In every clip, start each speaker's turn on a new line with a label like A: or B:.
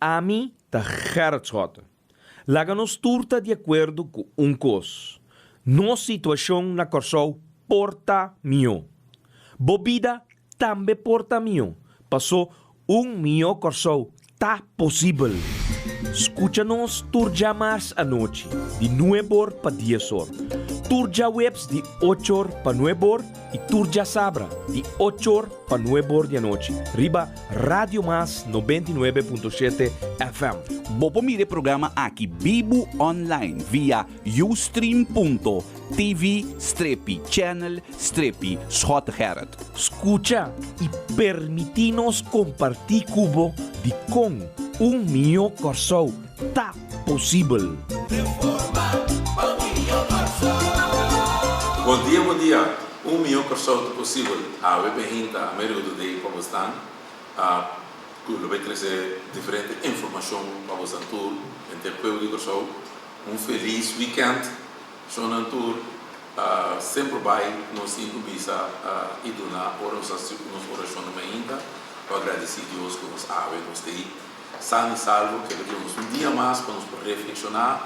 A: Ami ta Gerrit Schotte. Laga nos tur ta di akuerdo ku un kos, nos situashon na Kòrsou por ta mihó. Bo bida tambe por ta mihó, pasó un mihó Kòrsou ta posibel. Skucha nos tur djamars anochi di nueb'or pa dies'or, tur djaweps di och'or pa nueb'or i tur djasabra di och'or pa nueb'or di anochi riba Radio Mas 99.7 FM.
B: Bo por mira e programa aki bibu online via ustream.tv strepi channel strepi Schottegerrit.
A: Skucha i permití nos kompartí ku bo dikon un mihó Kòrsou ta posibel.
C: Bon dia bon dia un mihó Kòrsou ta posibel awe behinta Amerigo Today pa bosnan ku lo bay trese diferente informashon pa bosnan tur henter pueblo di Kòrsou un felis weekend shonnan tur semper bay nos tin ku bisa i duna ora nos hasi nos orashonnan mainta pa gradisi Dios ku nos awe nos ta ei San i salvo keda duna nos un dia mas pa nos por reflekshoná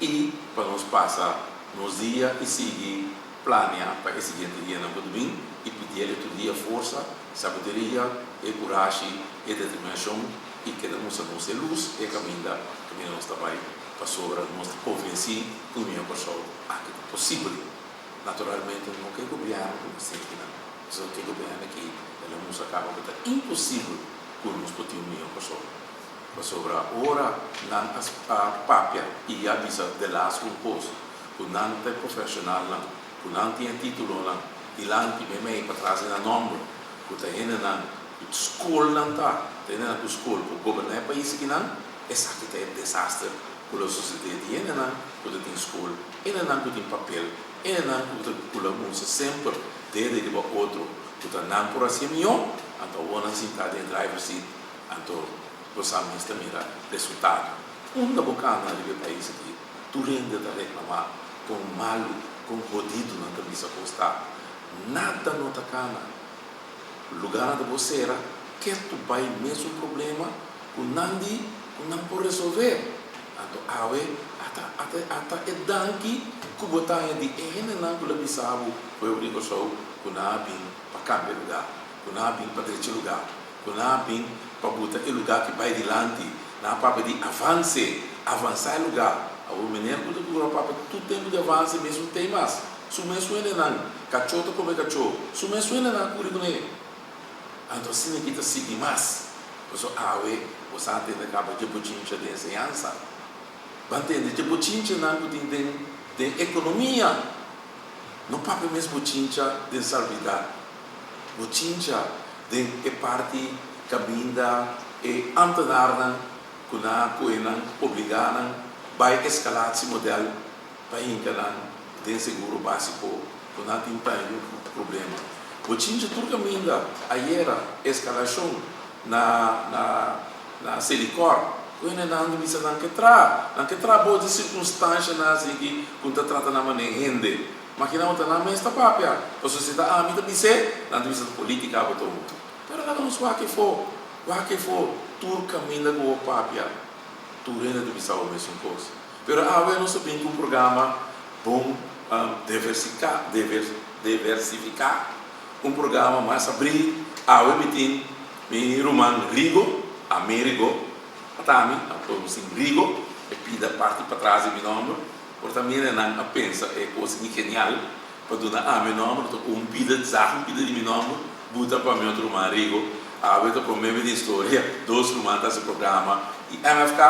C: i pa nos pasa nos dia i sigui plania pa e siguiente dianan ku ta bin i pidiel e tur dia forsa, sabiduria, e kurashi, e determinashon i keda mustra nos e lus, e kaminda kaminda nos ta bai pasobra nos ta konvensí ku mihó Kòrsou aki ta posibel. Naturalmente no ke gobièrnu ku nos tin akinan, pasobra ke gobièrnu aki el a mustra kaba ku ta imposibel. ku nos por tin un mihó Kòrsou. Pasobra ora nan a papia i a bisa delas un kos, ku nan ta e profeshonalnan, ku nan tin e títulonan dilanti, meimei, patras di nan nòmber, ku ta hendenan ku skol nan ta, ta hendenan ku skol por goberná e pais akinan, esaki ta e desaster ku lo susedé di hendenan ku ta tin skol, hendenan ku tin papel, hendenan ku ta ku lo mustra semper dede riba otro. Ku ta nan por hasié mihó, anto awor nan sintá den e driver seat, anto bo sa mes ta mira resultado. Unda bo kana riba e pais aki, tur hende ta reklamá kon malu, kon hodidu nan ta bisa kos ta. Nada no ta kana. Lugánan ta bo sera, ketu bai mesun problema ku nan di ku nan por resolvé. Anto awe ata ata ata e danki ku bo ta haña di e hendenan ku lo bisa bo pueblo di Kòrsou ku nan a bin pa kambia lugá, ku nan a bin pa drecha lugá, ku nan a bin pa buta e lugá ki bai dilanti. Nan a papia di avanse, avansá e lugá. Awor meneer ku ta dura papia tur tempu di avanse mesun temas, su mesun hendenan, kachó ta kome kachó, su mesun hendenan a kuri kuné. Anto asina ki ta sigui mas. Pasobra awe bo sa tende kaba dje bochincha den enseñansa. Ban tende dje bochinchanan ku tin den den ekonomia. No papia mes bochincha den salbidat. Bochincha den e parti kaminda e amtenarnan ku nan a kohe nan obligá nan bai eskalatiemodel pa hinka nan den seguro básiko ku nan tin pa ningun problema. Bochincha tur kaminda ayera eskalashon na na na Selikor ku hende nan di bisa nan ke traha, nan ke traha bou di sirkunstanshanan asiki ku ta trata nan manera hende. Makina bo ta nan mes ta papia, pasobra si ta ami ta bis'é, nan ta bisa ta politika bo ta huntu. Pero laga nos wak efo, wak efo tur kaminda ku bo papia. Tur hende ta bisa bo mesun kos. Pero awe nos ta bin ku un programa bon diversiká, diversifiká, un programa mas abrí. Awe mi tin mi ruman Rigo, Amerigo, ata ami, anto nos tin Rigo, e pida parti patras di mi nòmber, por ta mi hendenan a pensa e kos ini genial pa duna ami e nòmber, anto ku un pida, zag un pida di mi nòmber, buta pa mi otro ruman Rigo. Awe ta promé bes den historia dos ruman ta hasi programa di MFK.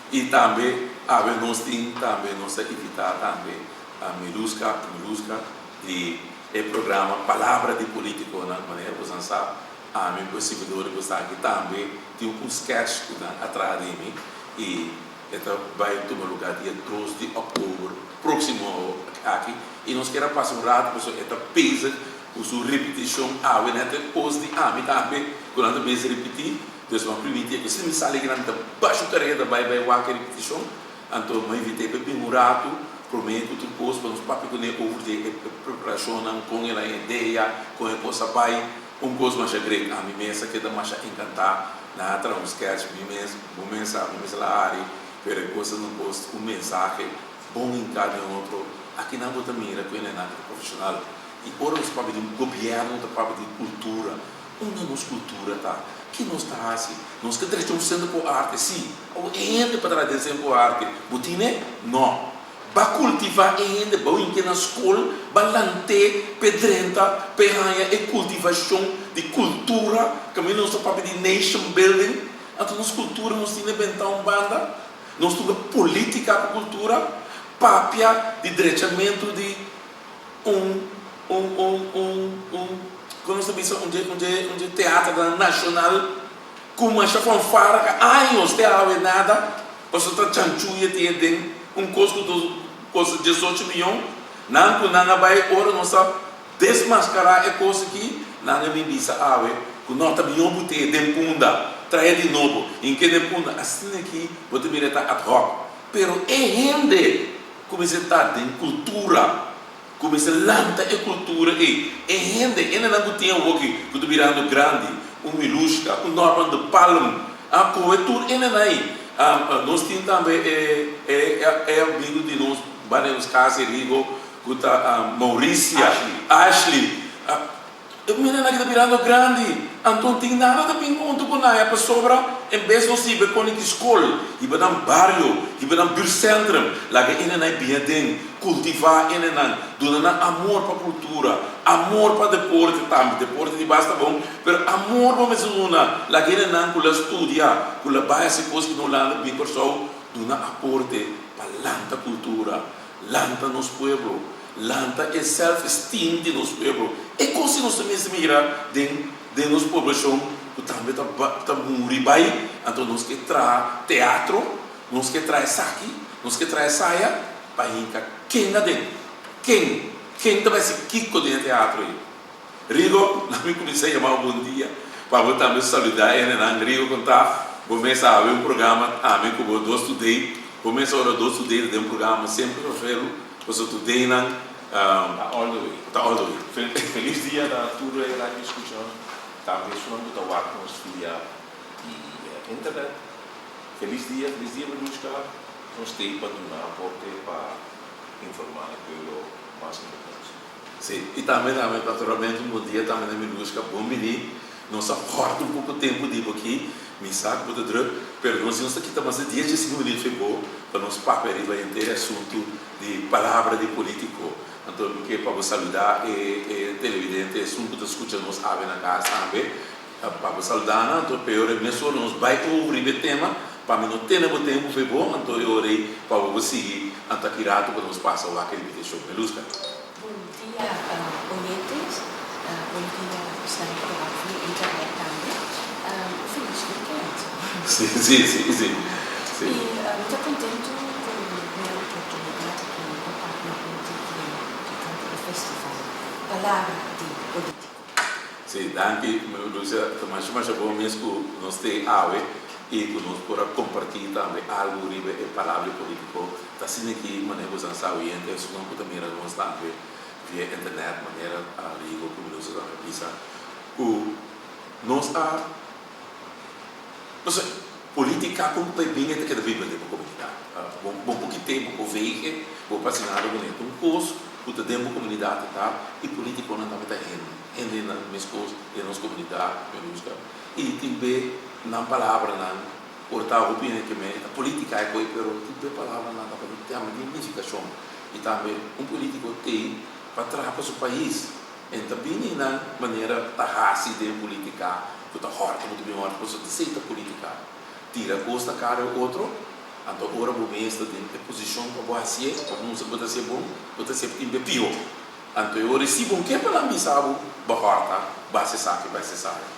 C: I tambe awe nos tin tambe nos ta invitá tambe a Miluska, Miluska di e programa Palabra di Politiconan, manera ku bosan sa ami ku e sirbidor di bosan aki tambe tin un sketch ku nan a traha di mi i e ta bai tuma lugá dia dos di òktober próksimo aki i nos kier a pasa un rato pasobra e ta bezig ku su ripitishon awe nèt e kos di ami tambe ku nan ta bezig ripití. Dus mi a primiti ku si mi sali kinan mi ta basha un kareda bai bai wak e ripitishon, anto mi a invit'é pa e bin un ratu promé ku tur kos pa nos papia kuné over di e preparashonnan, kon el a idea, kon e kos a bai, un kos masha great. Ami mes a keda masha enkantá. Nan a traha un sketch, mi mes, bo mes sa, mi mes a la hari, pero e kos ta un kos, un mensahe bon hinká den otro. Akinan bo ta mira ku e nan ta profeshonal. I ora nos papia di un gobièrnu ta papia di kultura. Unda nos kultura ta? Ke nos ta hasi? Nos ke drecha un sentro ku arte? Sí. Awor e hende pa traha den sentro ku arte, bo tine? No. Ba kultivá e hende, ba winke na skol, ba lant'é p'e drenta, p'e haña e kultivashon di kultura. Kaminda nos ta papia di nation building, anto nos kultura nos tine bentá un banda. Nos tuga polítika ku kultura, papia di drechamentu di un un un un un kon nos ta bisa un dje un dje un dje teaternan nashonal ku masha fanfara ka años te awe nada pasobra ta chanchuye tin e den un kos ku ta kosta diesocho miyon nan ku nan a bai ora nos a desmaskará e kos aki nan a bin bisa awe ku no ta miyon but'é den punda trae di nobo hink'é den punda asina aki bo ta mira e ta ad hoc pero e hende Ku mester ta den kultura, ku mester lanta e kultura ei. E hende, hendenan ku tin awoki, ku ta birando grandi, un Milushka, un Norman de Palm, a kohe tur hendenan ei. Nos tin tambe e e e amigu di nos banda di nos kas, e Rigo, ku ta Mauricia, Ashley. E muhernan aki ta birando grandi, anto tin nada ta bin huntu ku nan ya pasobra en bes nos hiba e koni di skol, hiba nan bario, hiba nan buurtcentrum, laga e hendenan e biña den, kultivá e hendenan, duna nan amor pa kultura, amor pa deporte tambe, deporte di basta bon, pero amor bo mester duna, laga e hendenan ku la studia, ku la bai hasi kos ki na Hulanda bin Kòrsou, duna aporte pa lanta kultura, Lanta nos pueblo, lanta e self esteem di nos pueblo. E cos si nos ta mester mira den den nos poblacion cu tambe ta ta muri bay, anto nos ke traha teatro, nos ke traha esaki, nos ke traha esaya pa hinca ken aden? Ken? Ken ta bay haci kico den e teatro ey? Rigo, na mi kuminsá yama bo bon dia pa bo tambe saludá e hendenan. Rigo kontá, Bo mes a habi un programa ami ku bo dos today. Bo mes ora dos today ta den un programa semper Rofelu, pasobra todaynan
D: Ta all the way.
C: Ta all the way.
D: Felis dia na tur e radio skuchanan, tambe esunnan ku ta wak nos via di internet. Felis dia, felis dia Melushka. Nos t'ei pa duna aporte pa informá e pueblo mas mihó posibel.
C: Sí, i tambe tambe naturalmente un bon dia tambe na Milushka, bon bini. Nos a hòrta un poko tempu di bo aki, mi sa ku bo ta drùk, pero nos nos ta kita mas di dies diesinku minüt fe bo pa nos papia riba henter e asuntu di palabra di polítiko. Anto mi ke pa bo saludá e e televidente, esun ku ta skucha nos awe na kas tambe, pa bo saludá nan. Anto peor e mesora nos bai over riba e tema, pa mi no tene bo tempu fe bo, anto e ora ei pa bo bo sigui, anto aki ratu pa nos pasa wak riba e shon. Milushka.
E: Bon dia oyentes, bon dia esnan ku ta wak via internet tambe. Un felis weekend.
C: Sí, sí, sí, sí, sí.
E: I mi ta kontentu ku mi a oportunidat ku mi por papia huntu di tokante e festival Palabra di Polítiko.
C: Sí, danki Lucia, ta masha masha bon mes ku nos t'ei awe i ku nos por a kompartí tambe algu riba e Palabra di Polítiko. Ta asina ki manera ku san sa oyente esunnan ku ta mira nos tambe via internet manera a Rigo ku Milusa tambe bisa ku nos a pasobra politica kon ku ta bin e ta keda biba den bo komunidat bo bo por kit'é bo por veeg'é bo por hasi nada kuné ta un kos ku ta den bo komunidat e ta i politikonan tambe ta hende hende nan meskos den nos komunidat Miluska i tin be nan palabranan. Por ta hopi hende ke me ta politica e koe pero tin be palabranan ta pa di tema di nifikashon i tambe un politico tei pa traha pa su pais en ta bini nan manera ta hasi den politica ku ta hòrta ku ta bin hòrta pasobra ta esei ta politica tira kos na kara e otro anto ora bo mes ta den e posishon pa bo hasié pa mustra ku bo ta hasié bon bo ta hasié tin be pió anto e ora si bo ke pa nan bisa bo bo hòrta bo hasi esaki bo hasi esaya.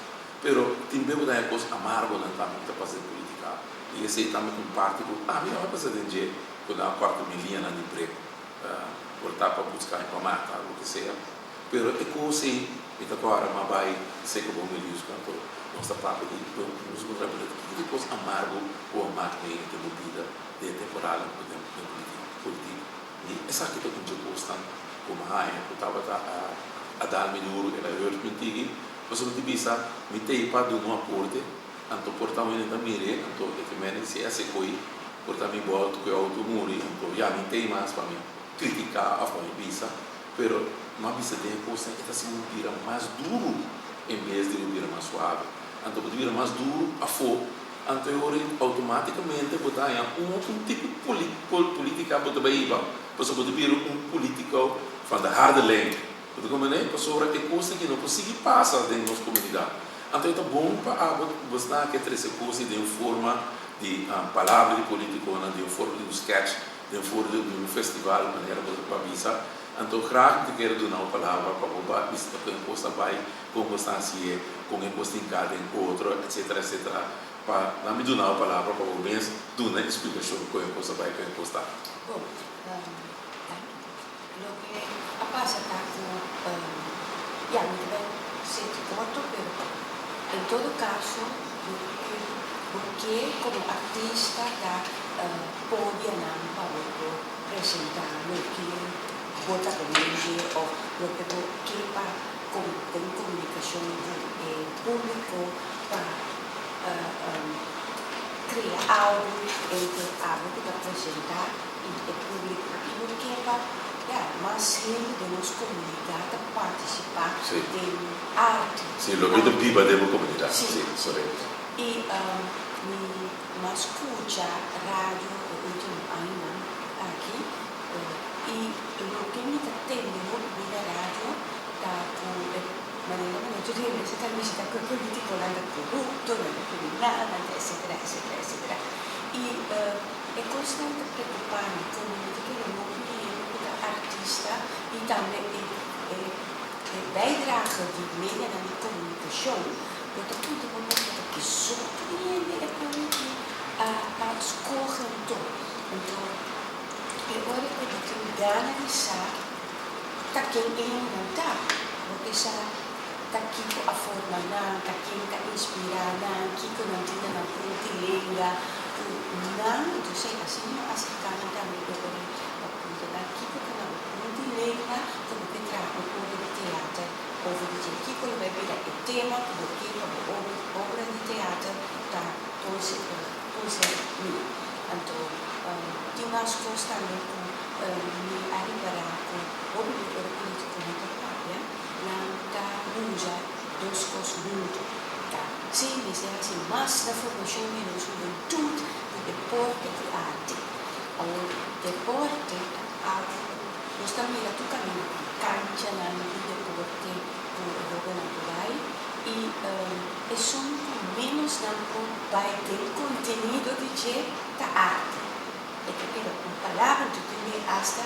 C: Pero tin bebo den e kos amargonan tambe ku ta pasa den politika i esei tambe ta un parti ku ami a pasa den dje ku nan a kòrta mi liñanan di brek por ta pa buska mi pa mata loke sea. Pero e kos ei mi ta kòrda mi a bai seka bo Melius kanto nos ta papia di nos kontra mi kiko ta e kos amargo ku a mak mi den bo bida den e temporada ku den politika. I esaki ta un dje kosnan ku mi haña ku tabata a dal mi duru el a hurt mi tigi. Pasobra mi ta bisa, Mi t'ei pa duna un aporte. Anto por ta un hende ta mir'é, anto e ke mende si e hasi koi, por ta mi bòltu ku e outo muri, anto ya mi t'ei mas pa mi kritiká òf pa mi bisa. Pero m'a bisa den e kosnan e ta hasi bo bira mas duru en bes di bo bira mas suave. Anto bo ta bira mas duru afó, anto e ora ei outomátikamente bo ta haña un otro tipo polítika bo ta bai hiba, pasobra bo ta bira un polítiko van de harde lijn. Bo ta komprendé? Pasobra e kosnan aki no por sigui pasa den nos komunidat. Anto e ta bon pa abo bo sta ke trese kos ei den forma di palabra di polítikonan, den forma di un sketch, den forma di un festival, manera bo ta bisa. Anto graag mi ta kere duna bo palabra pa bo bisa ta kon e kos ta bai, kon bo sta hasié, kon e kos tin ka den otro, etcetera, etcetera. Pa nan mi duna bo palabra pa bo mes duna e splikashon kon e kos ta bai, kon e kos ta.
E: Bon, danki. Loke a pasa ta ku, ya, mi ta bai sinti korto, pero en todo kaso loke bo ke komo artista ta podianan pa bo por presentá loke bo ta bende òf loke bo ke pa den komunikashon ku e públiko pa krea algu entre abo ku ta presentá i e públiko i bo ke pa ya mas hende den nos komunidat ta partisipá den arte.
C: Sí, loke ta biba den bo komunidat. Sí, korekto.
E: I mi mas skucha radio e último añanan aki i loke mi ta tende hopi bida radio ta ku e manera ku nan tur hende ta bishita ku e politikonan ta korupto, nan ta kriminalnan, ta etcetera, etcetera, etcetera. I e kosnan ta preocupa mi como mi ta kere hopi di hende cu ta artista y tambe e e bijdrage di medianan di comunicacion bo ta puntra bo mes bo ta ki sorto di hende e pone ki a a scoge anto. Anto e ora cu bo tin gana di sa ta ken e hendenan ta, bo ke sa ta kiko a forma nan, ta ken ta inspira nan, kiko nan tin na nan punti lenga ku nan, entonces asina mi a aserká nan tambe e ora pa puntra nan kiko ta nan punti lenga ku bo ke traha un obra di teater over di dje, kiko lo bai bira e tema ku bo ke pa bo obra di teater ta konserní. Anto tin mas kos tambe ku mi a ripará ku hopi di ora polítikonan ta papia. Nan ta usa dos kos huntu. Ta sí mester hasi mas na formashon di nos hubentut ku deporte ku arte. Awor deporte ta algu ku nos ta mira tur kaminda ku kanchanan di deporte ku e hobennan por bai i esun ku ménos nan por bai den kontenido di dje ta arte. E ta keda un palabra anto tin be asta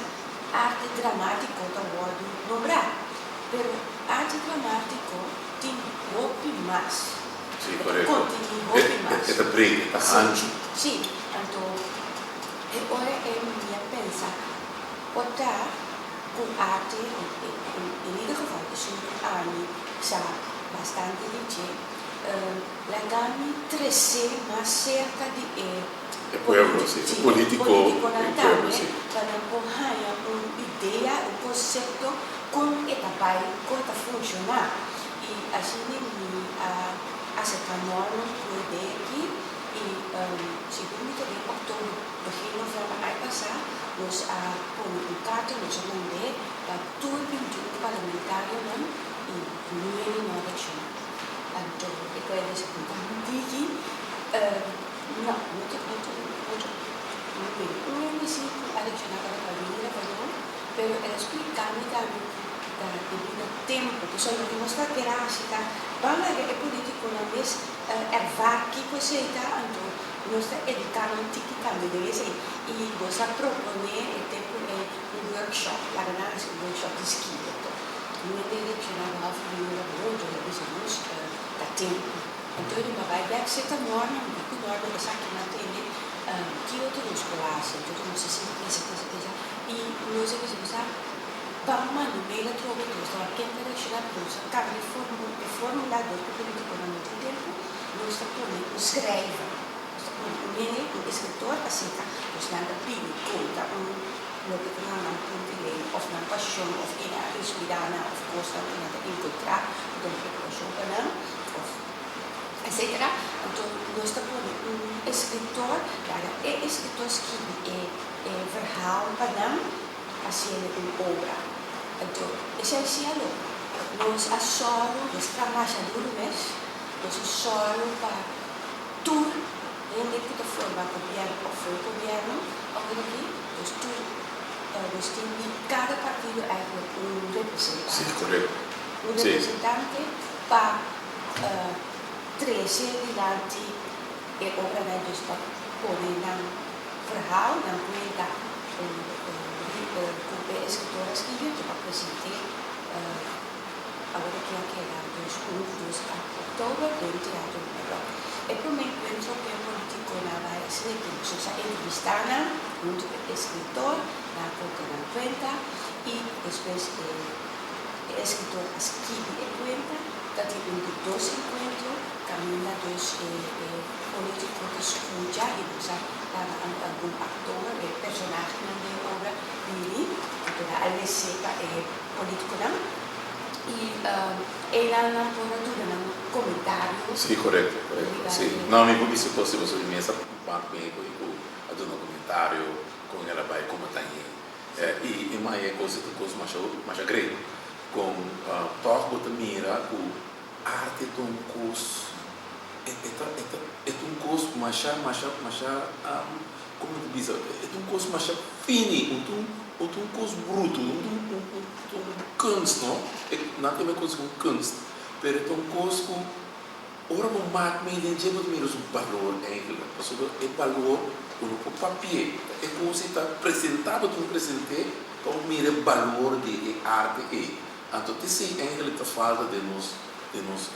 E: arte dramátiko ta wòrdu nombrá. Pero arte dramátiko tin hopi mas.
C: Sí,
E: E ta
C: korekto.
E: kontení hopi mas.
C: E ta breed, e ta hanchu.
E: Sí, anto e ora ei mi a pensa, por ta ku arte, en ieder geval esun ku ami sa bastante di dje, laga mi tres'é mas serka di e
C: E pueblo, sí. E politico,
E: politiconan
C: e pueblo,
E: tambe,
C: sí.
E: pa nan por haña un idea, un concepto con e ta bai, con e ta funciona. Y asina mi a acerca Norman cu e idea aki y segun mi ta den october, begin november aña pasa, nos a pone un carta, nos a mand'é pa tur 21 parlamentarionan y nuebe no a reacciona. Anto e por a desapunta mi diki. No, no ta, no ta, no ta, no bini. Un hende si ku a reakshoná tabata Winnie Lavallon, pero el a splika mi tambe ku ta debí na tempu. Pasobra loke nos ta kere hasi ta ban laga e politikonan mes ervaar kiko esei ta, anto nos ta eduká nan tiki tambe den esei. I nos a proponé e tempu ei un workshop, laga nan hasi un workshop di skibi. Anto un hende a reakshoná behalve Winnie Lavallon, anto el a bisa nos ta tempu. Anto e riba bai bek serka Norma, mi di ku Norma esaki nan tende ki otro nos por hasi. Anto nos a sinti pensa, pensa, pensa i nos a bisa bisa ban manda un mail atrobe, nos tabata ken ta reakshoná pero nos a kambia e formula dor ku politikonan no tin tempu, nos ta pone un schrijver, nos ta pone un hende, un eskritor aserka, nos nan ta pidi konta un loke ta nan nan punto di lei òf nan pashon òf ken a inspirá nan òf kosnan ku nan ta enkontrá ku ta un preokupashon pa nan. Of Etcetera. Anto nos ta pone un eskritor, laga e eskritor skibi e e verhaal pa nan hasiendo un obra. Anto esei si a logra. Nos a sòru, nos traha masha duru mes, nos a sòru pa tur hende ku ta forma gobièrnu òf for gobièrnu awor aki, dus tur nos tin di kada partido eigenlijk un representante.
C: Sí, korekto.
E: Un representante pa trese dilanti e obranan dus pa pone nan verhaal, nan kuenta ku e eskritor a skibi anto pa present'é awor aki a keda dus un dos oktober den Teatro Rock. E promé enkuentro ku e politikonan bai asina ki nos a entrevistá nan huntu ku e eskritor, nan a konta nan kuenta i despues e eskritor a skibi e kuenta. Ta tin un di dos enkuentro kaminda dus e polítiko ta skucha i nos a laga algun aktor, e personahenan den e obra bini, anto nan a les'é pa e polítikonan i einan nan por a duna nan komentario.
C: Sí, korekto, korekto. Sí. No, mi por bisa kos si pasobra mi a sa parti ku e ku a duna komentario kon el a bai, komo ta hei. I e mai e kos ta un kos masha masha great. Kon tòg bo ta mira ku arte ta un kos e e ta e ta e ta un kos masha masha masha komo ta bisa e ta un kos masha fini un ta un un ta un kos brutu un ta un un ta un kunst no e nan ta yama e kos un kunst pero e ta un kos ku Ora bo mak mei den dje bo ta mira su balor eigenlijk, pasobra e balor ku no por papi'é, ta e kos ei ta presentá, bo tin ku present'é pa bo mira e balor di e arte ei. Anto t'esei eigenlijk ta falta den nos den nos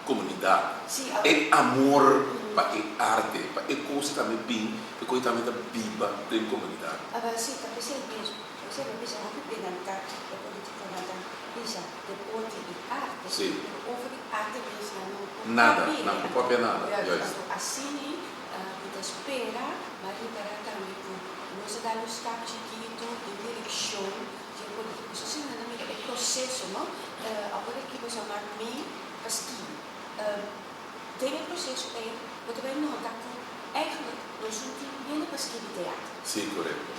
C: komunidat, e amor pa e arte, pa e kos ei tambe bin, e kos ei tambe ta biba den komunidat.
E: Awor si, ta p'esei mes, p'esei bo bisa hopi binan ta e politikonan ta bisa deporte i arte, pero over di arte mes nan no por
C: Nada, nan por papia nada,
E: juist. Anto asina mi ta spera, mi a ripará tambe ku nos a dal un stap chikitu den direkshon di e polítika. Pasobra si nan a mira e proseso, no? Awor aki bo sa mak mi pa skibi. Den e proseso ei bo ta bai nota ku eigenlijk nos no tin hende pa skibi teatro.
C: Sí, korekto.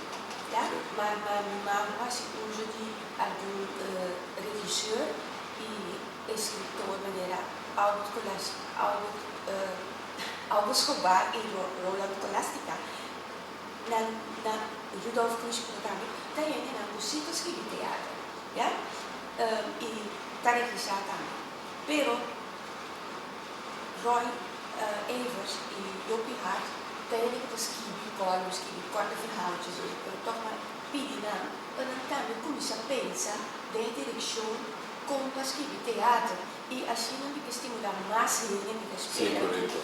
E: Ya, ma mi mama hasi uso di algun regisseur y escritor manera Albert Colas, Albert, Albert Escobar y Roland Colastica, nan, nan, Rudolf Cruz por tambe, ta hendenan cu si ta scribi teatro, ya, y ta regisa tambe. Pero Roy Evers y Jopie Hart ta hende cu ta scribi columns, scribi korte verhaaltjes, pero toch maar pidi nan pa nan tambe cuminsa pensa den e direccion con pa scribi teater y asina mi ke stimula mas hende, mi ta spera cu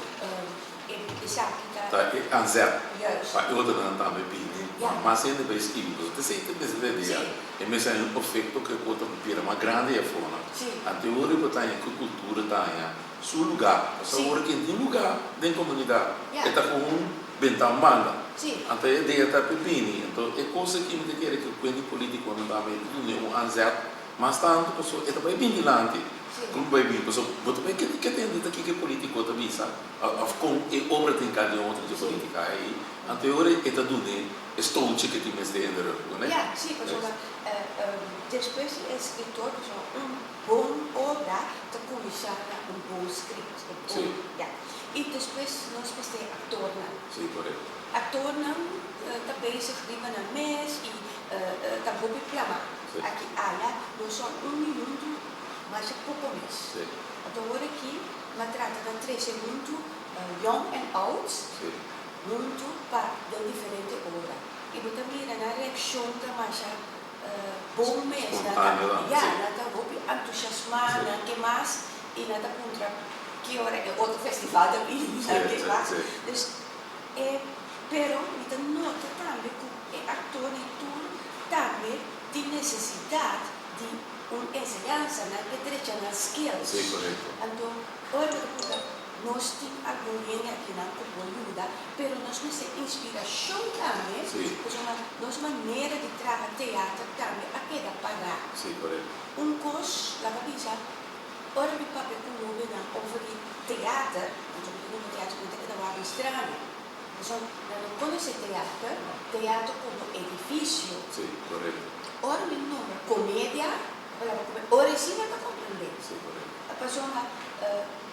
E: esaki ta.
C: Ta e aanzet
E: Juist.
C: pa e otronan tambe bini
E: Ja.
C: mas hende bay scribi pasobra ta esey ta mester ta idea
E: Sí.
C: e mester hay un efecto cu e cos ta bira mas grandi afonan
E: Sí.
C: anto e ora bo ta haña cu cultura ta haña su lugar pasobra
E: Sí.
C: ora ken tin lugar den comunidad
E: Ja.
C: e ta con un benta un banda
E: Sí.
C: anto e idea ta pe bini anto e cos aki mi ta kere cu cuenti politiconan tambe ta duna un aanzet Mas tantu pasobra e ta bai bin dilanti. Kon bai bin? Pasobra bo ta bai ke ke tende ta kiko e politiko ta bisa of kon e obra tin ka den otro dje politika ei. Anto e ora e ta dun'e e stootje ke tin mester in de rug, no?
E: Ja, si, pasobra despues di e skritor, pasobra un bon obra ta kuminsá na un bon skript, un bon, ja. I despues nos mester aktornan.
C: Si, korekto.
E: Aktornan ta bezig riba nan mes i ta hopi plama. Aki aya no son un minuto masha poko mes. Anto ora ki m'a trata na trese huntu yong en oud huntu pa den diferente ora. I bo ta mira nan reakshon ta masha bon mes. Nan ta, ya, nan ta hopi entusiasmá, nan ke mas i nan ta puntra ki ora e otro festival ta bini, nan ke mas. Dus e, pero mi ta nota tambe ku e aktornan tur tambe tin nesesidat di un enseñansa, nan ke drecha nan skills.
C: Sí, korekto.
E: Anto, ora bo ta puntra, nos tin algun hende akinan ku por yuda, pero nos mester inspirashon tambe, pasobra nos manera di traha teater tambe a keda pará.
C: Sí, korekto.
E: Un kos, laga bisa, Ora mi papia ku hóbennan over di teater, anto mi ta numa teater ku nan ta keda wak straño. Pasobra nan no konosé teater, teater komo edifisio.
C: Sí, korekto.
E: Ora mi nombra komedia, e palabra komedia, ora sí nan ta komprendé.
C: Sí, korekto.
E: Pasobra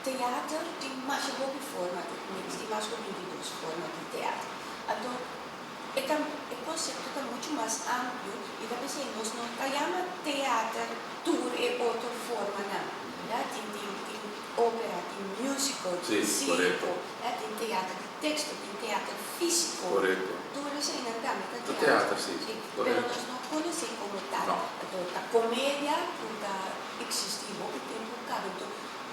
E: teater tin masha hopi forma, tin mas ku 22 forma di teater. Anto e ta e konsepto ta muchu mas amplio i ta p'esei nos no ta yama teater tur e otro formanan. Ya, tin tin tin opera, tin musical, tin sirko, ya, tin teater di teksto, tin teater físiko. Tur eseinan tambe ta teater.
C: Sí,
E: pero nos no konosé komo tal. Anto ta komedia ku ta eksistí hopi tempu kaba. Anto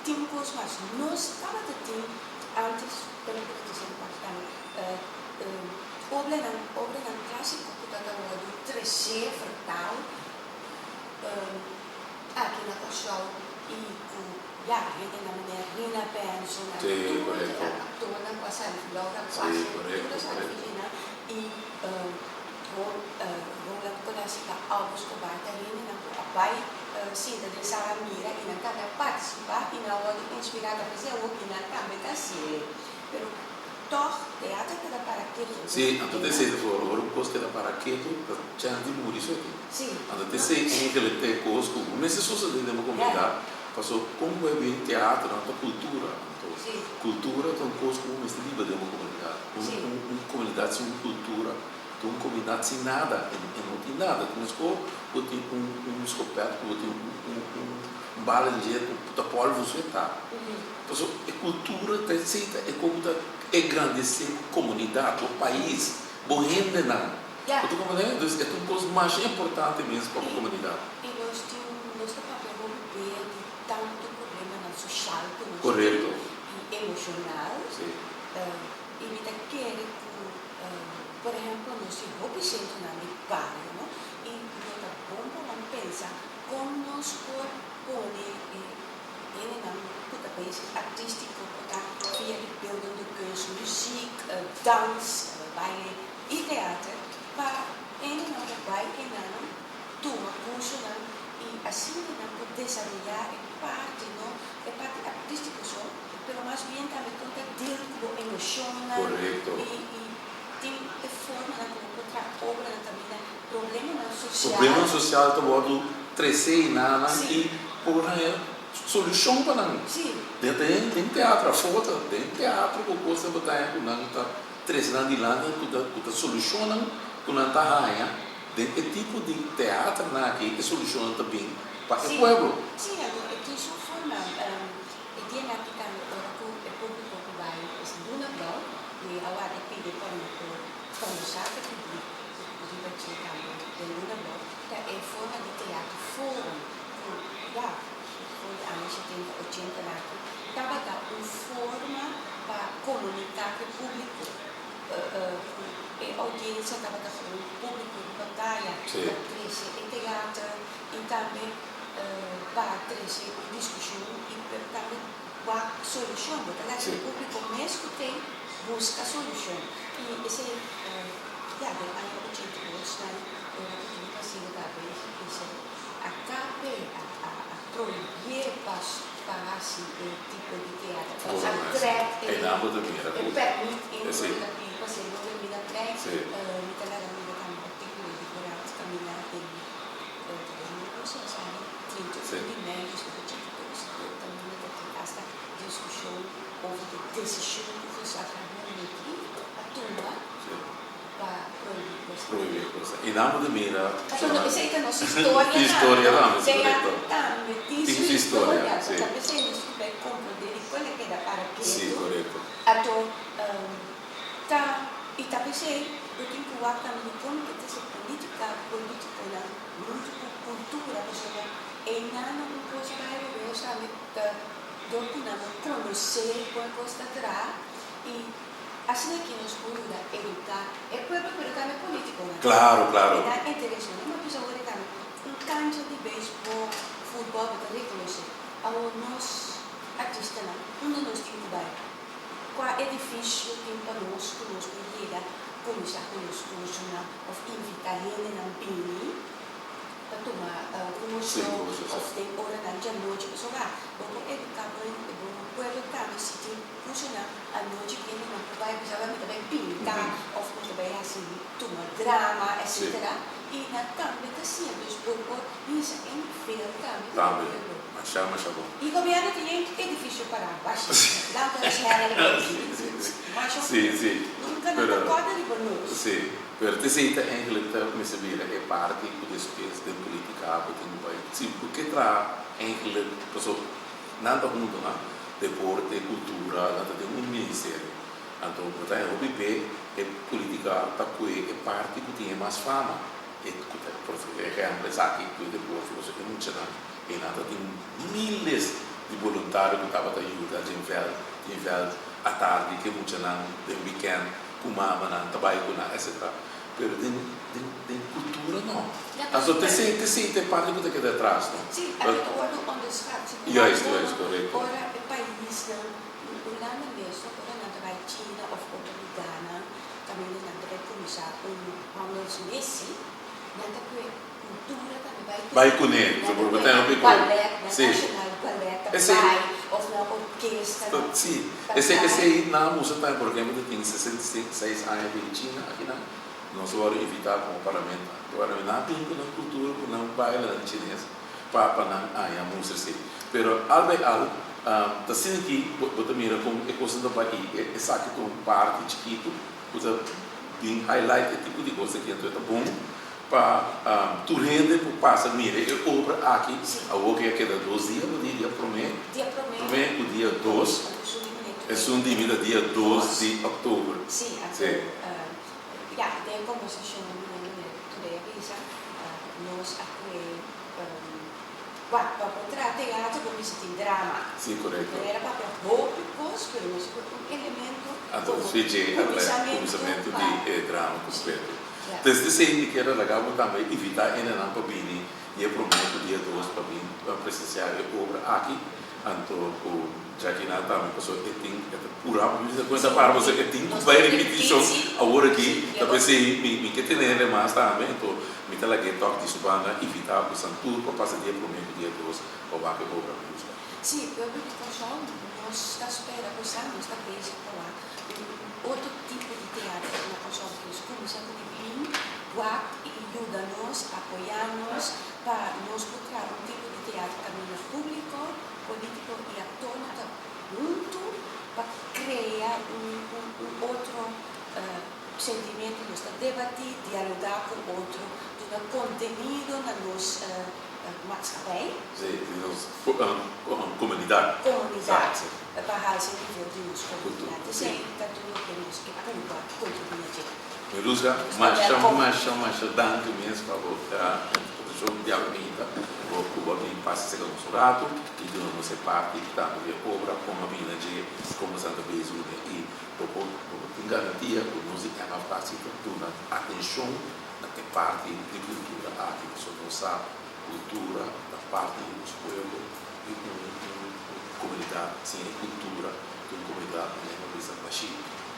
E: tin kos mas. Nos tabata tin ántes, tempu ku ta sendo parti tambe, obranan, obranan klásiko ku tabata wòrdu tresé, vertaal, aki na Kòrsou i ku ya hendenan manera Rina Benson nan tur e aktornan ku a sali Laura Quassi tur a sali Virginia i Roland Colastica August Escobar ta hendenan ku a bai sinta den sala mira i nan tambe a partisipá i nan a wòrdu inspirá ta p'esei awor ki nan tambe ta hasié pero tòg teatro keda para ketu.
C: Sí, anto ta esei ta for ora un kos keda para ketu ta chèns di muri so aki.
E: Sí.
C: Anto ta esei eigenlijk ta e kos ku bo mester sosodé den bo komunidat paso kon bo a bin teatro nan ta kultura anto kultura ta un kos ku bo mester biba den bo komunidat un un komunidat sin un kultura ta un komunidat sin nada e no tin nada ta meskos bo tin un un skopèt ku bo tin un un un bala dje ku ta pòlvo so e ta. Pasobra e kultura ta esei ta e kon ta engrandesé bo komunidat, bo pais, bo hendenan. Bo ta komprendé? Dus e ta un kos masha importante mes pa bo komunidat.
E: I nos tin, nos ta papia hopi bia di tantu problemanan soshal ku nos tin i emoshonal. I mi ta kere ku, por ehèmpel, nos tin hopi sentronan di bario, no? I lo ta bon pa nan pensa kon nos por pone e Hendenan ku ta bezig artístiko ku ta via di beeldende kunst, muziek, dans, baile i teater pa hendenan ku bai enanan tuma kursonan i asina nan por desaroyá e parti no e parti artístiko so pero mas bien tambe kon ta deal ku bo emoshonnan i i tin e formanan ku bo por traha obranan kaminda problemanan sosial.
C: Problemanan sosial ta wòrdu tresé enanan i por haña solushon pa nan. Den den teatro afó ta den teatro ku kos ta bataya ku nan ta trese nan dilanti ku ta ku ta solushonnan ku nan ta haña den e tipo di teaternan aki e solushonnan ta bin pa e pueblo.
E: Sí, anto e tin su forma. E dianan aki tambe ora ku e públiko ku bai es luna blou mi a wak e pidi pa mi por kombersá ku e públiko riba dje tambe den luna blou ta e forma di teatro forum ku ya for di aña setenta ochenta nan aki tabata un forma pa komuniká ku e públiko ku e oudiensia tabata gewoon públiko riba kaya pa trese e teater i tambe pa trese un diskushon i pero tambe wak solushon. Bo ta laga e públiko mes ku ten buska solushon. I esei ya den aña 82 nan ora ku tin pasido ta bezig bisa a KP a a prohibié pa pa hasi e tipo di teatro. A trèk e e pèrmit in ku ta pidi pa ser loke mi ta trèk mi ta laga mira tambe artíkulo di korant kaminda den. 31 di mei 2082 ta mira ta tin hasta discusion over di decision cu gezaghebber a tuma pa prohibi cosnan.
C: Prohibi cosnan. Y nan bo ta mira.
E: Pasobra esey ta nos historia tambe.
C: Historia tambe, si corecto.
E: Tambe tin su historia. Ta pesey nos tin bay comprende di cual a keda para ketu.
C: Si, corecto.
E: Ato ta y ta pesey bo tin cu wak tambe di con ke ta esey politica, politiconan hunto cu cultura pasobra eynan un cos bay revés tambe ta dor cu nan no conoce con e cos ta traha y asina aki nos por yuda educa e pueblo pero tambe politiconan.
C: Claro, claro.
E: E nan interes no ma bisa awor tambe un cancha di beisbol, futbol bo ta reconoce awor nos artistanan unda nos tin cu bay? Kua edifisio tin pa nos ku nos por yega kuminsá ku nos kursonan òf invitá hendenan bini pa tuma kurso? show òf den oranan djanochi pasobra bo por eduká bo bo pueblo tambe si tin kursonan anochi kende nan por bai bisa mi ta bai pinta òf mi ta bai hasi tuma drama etcetera i nan tambe ta siña dus bo por hisa e nivel tambe di
C: Tambe.
E: pueblo.
C: Masha masha bon.
E: I gobièrnu tin e edifisio pará bashi lanta nos hèra riba masha nunka nan ta kòrda riba nos.
C: Sí, pero t'esei ta eigenlijk ta mester bira e parti ku despues den politica bo tin ku bai. Si bo ke traha eigenlijk paso nan ta hunto nan, deporte, kultura, nan ta den un ministerio. Anto bo ta hopi be e politica ta kue e parti ku tin e mas fama, e ku ta por ehempel esaki ku e deporte paso e muchanan e nan ta tin miles di boluntario ku tabata yuda den veld, den veld atardi ku e muchanan den weekend. Ku mamanan ta bai ku nan etc. Pero den den den kultura no. Anto te esei te esei ta e parti ku ta keda atras no.
E: Sí, a ta wòrdu onderschat. Si bo
C: Juist, juist, korekto.
E: Ora e paisnan, Hulanda mes no, ora nan ta bai China òf otro lugánan kaminda nan ta bai kuminsá un handelsmissie, nan ta kue Cultura tambe bai kuné.
C: Bai kuné, so por bo ten hopi ku.
E: Ballet, nan national ballet ta bai of nan orkesta nan ta
C: Si, esei esei nan a mustra tambe por ehempel ta tin 66 aña di China akinan nos a wòrdu invitá komo parlamento anto nan a bin ku nan kultura ku nan bailenan chines pa pa nan aña mustra esei pero al bai al ta asina ki bo ta mira kon e kosnan ta bai i esaki ta un parti chikitu ku ta bin highlight e tipo di kos aki anto e ta bon Pa tur hende por pasa mira e obra aki, awor ke a keda dos dia, bo di dia prome, prome ku dia dos, esun di mi ta dia dos di oktober.
E: Sí, anto ya, den kombersashon mi today a bisa, nos a kue, wak, pa por traha teatro bo mester tin drama.
C: Sí, korekto.
E: Manera papia hopi kos, pero nos a kue un elemento
C: komo kuminsamentu di e drama kompleto. Desde esei mi kier a laga bo tambe invitá hendenan pa bini dia promé ku dia dos pa bin presensiá e obra aki. Anto ku djakinan tambe pasobra e tin e ta purá pa bisa ku e ta para pasobra e tin ku bai ripitishon awor aki. Ta p'esei mi ke tene hende mas tambe anto mi ta lag'é tòg di su banda invitá bosan tur pa pasa dia promé ku dia dos pa wak e obra ku gusta.
E: Sí, pueblo di Kòrsou nos ta spera ku sa nos ta bezig pa wak un otro tipo di teatro na Kòrsou. Dus kuminsá ku di bin wak i yuda nos, apoyá nos pa nos por traha un tipo di teatro kaminda públiko, polítiko i aktornan ta huntu pa krea un un otro sentimentu. Nos ta debatí, dialogá ku otro, duna kontenido na nos maatschappij.
C: Sí, di nos komunidat.
E: Komunidat, pa halsa e nivel di nos komunidat. Esei ta tur loke nos ke purba kontribuí na dje.
C: Miluska, masha, masha, masha danki mes pa bo introduccion di awe mainta. Bo ku bo a bin pasa seka nos un ratu i duna nos e parti tambe di e obra kon a bini na dje, kon bo sa ta bezig kuné i bo por bo por tin garantia ku nos di MFK si ta duna atencion na e parti di kultura aki pasobra nos sa kultura ta parti di nos pueblo i un komunidat sin e kultura ta un komunidat manera mi a bisa bashí.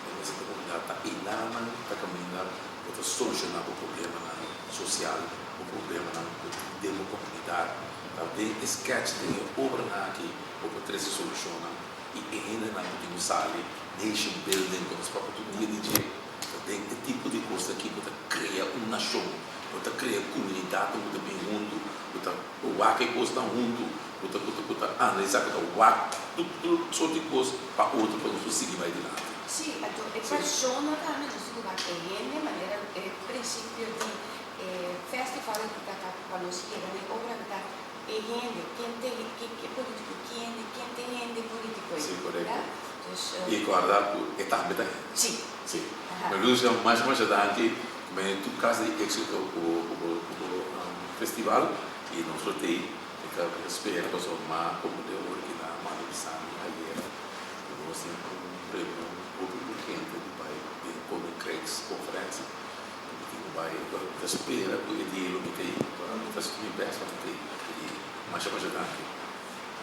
C: E mester ta komunidat ta enanan ta kaminda bo ta solushoná bo problemanan sosial, bo problemanan ku tin den bo komunidat. Ta den e sketch, den e obranan aki bo por trese solushonnan i e hendenan ku tin ku sali nation building ku nos papia tur dia di dje. Ta den e tipo di kos aki bo ta krea un nashon, bo ta krea komunidatnan ku ta bin huntu, ku ta wak e kosnan huntu, ku ta ku ta ku ta analisá, ku ta wak tur tur sort di kos pa otro pa nos por sigui bai dilanti.
E: Sí, anto e persona tambe nos tin ku wak e hende manera e prinsipio di e festival aki ta ta pa nos yega na e obra aki ta e hende, ken ta e ke ke politiko kende, ken ta e hende politiko ei,
C: Sí, korekto.
E: ya. Dus.
C: I kòrda ku e tambe ta hende.
E: Sí.
C: Sí.
E: Aha.
C: Melucia, masha masha danki. Mene tur klas di éxito ku bo ku bo ku bo festival i nos lo tei. Mi ta spera pasobra ma komo den ora ki nan a manda bisa mi ayera ku nos tin un reunion hopi urgente di bai den Koninkrijksconferentie. Ku mi tin ku bai. Mi ta spera ku e dia lo mi tei. Mi ta hasi mi best pa mi tei. I masha masha danki.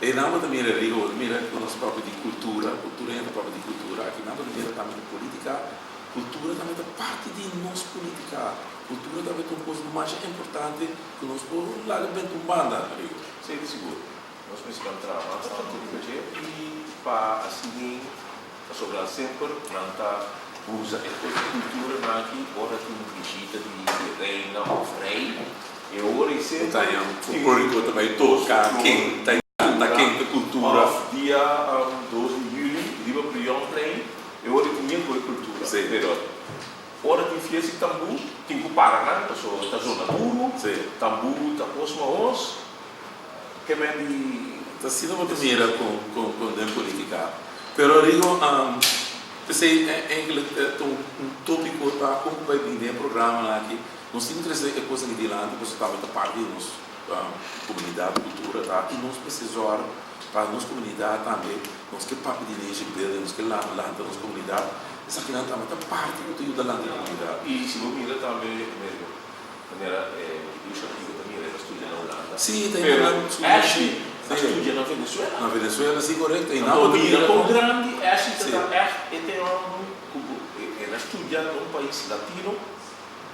C: E nan bo ta mira riba, bo ta mira ku nos papia di kultura, ku tur hende papia di kultura. Aki nan bo ta mira tambe di politika. Kultura tambe ta parti di nos politika. Kultura tambe ta un kos masha importante ku nos por laga benta un banda, amigo.
D: Sí, di sigur. Nos mester ban traha mas tantu riba dje i pa asina pasobra semper nan ta usa e kos di kultura nan aki ora tin bishita di reina òf rei e ora i
C: Bo ta
D: semper
C: haña
D: tin
C: folklóriko ta bai toka ken ta canta ken ta kultura.
D: Òf dia dos di yüli riba Brionplein e ora tin yen ku e kultura
C: Sí.
D: pero ora tin fiesta di tambú tin ku para nan pasobra ta zona duru
C: Sí.
D: tambú ta kos mahos. Ke men di.
C: Ta asina bo ta mira con con den politica. Pero Rigo, p'esey eigenlijk ta un topico ta con cu bay bin den e programanan aki. Nos tin cu trece e cos aki dilanti pasobra tambe ta parti di nos comunidad, cultura ta y nos mester zorg pa nos comunidad tambe. Nos ke papia di nation building, nos ke lanta nos comunidad. Esakinan tambe ta parti cu ta yuda lanta e comunidad.
D: Y si bo mira tambe, Amerigo, Manera e Luis Artigo ta mira, el a studia na Hulanda.
C: Sí, ta
D: Pero
C: na studia
D: Ashley
C: sí.
D: a studia na Venezuela.
C: Na Venezuela, sí, korekto. I
D: Anto
C: nan bo ta
D: mira
C: mira
D: kon
C: kon.
D: grandi Ashley ta
C: Sí.
D: ta ègt e ta e hòmber ku bo el a studia na un pais latino,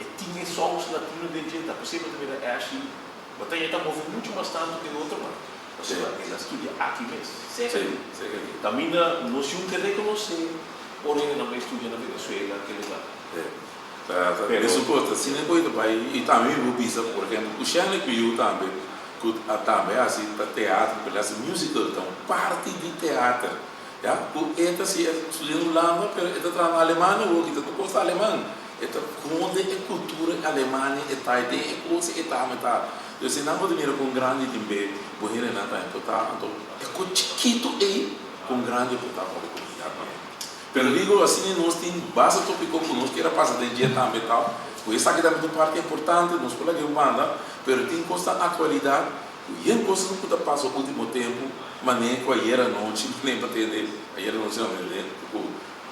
D: e tin e sous latino den dje, ta p'esei bo ta mira Ashley bo ta e ta move muchu mas tantu ku e otronan, pasobra el a studia aki mes, serka
C: Sí,
D: aki.
C: serka aki.
D: Ta mina nos yun ke rekonosé ora e nan bai studia na Venezuela, ke lugar.
C: Sí. Ta ta mesun kos, ta asina ku e ta bai i tambe mi por bisa por ehempel ku Shanley ku yu tambe ku a tambe hasi ta teater pero el hasi musical ta un parti di teater ya ku e ta si e studia na Hulanda pero e ta traha na Alemania awor ki ta tur kos ta aleman e ta konde e kultura Alemania e ta den e kos e tambe ta dus esnan bo ta mira kon grandi tin be bo hendenan ta importa anto e kos chikitu ei kon grandi por ta pa bo komunidat. Pero digo asina nos tin basta topico cu nos kier a pasa den dje tambe ta cu esaki tambe ta un parti importante, nos por laga e un banda, pero tin cos ta actualidad cu yen cosnan cu ta pasa ultimo tempo mane cu ayer anochi mane pa tende ayer anochi na mende cu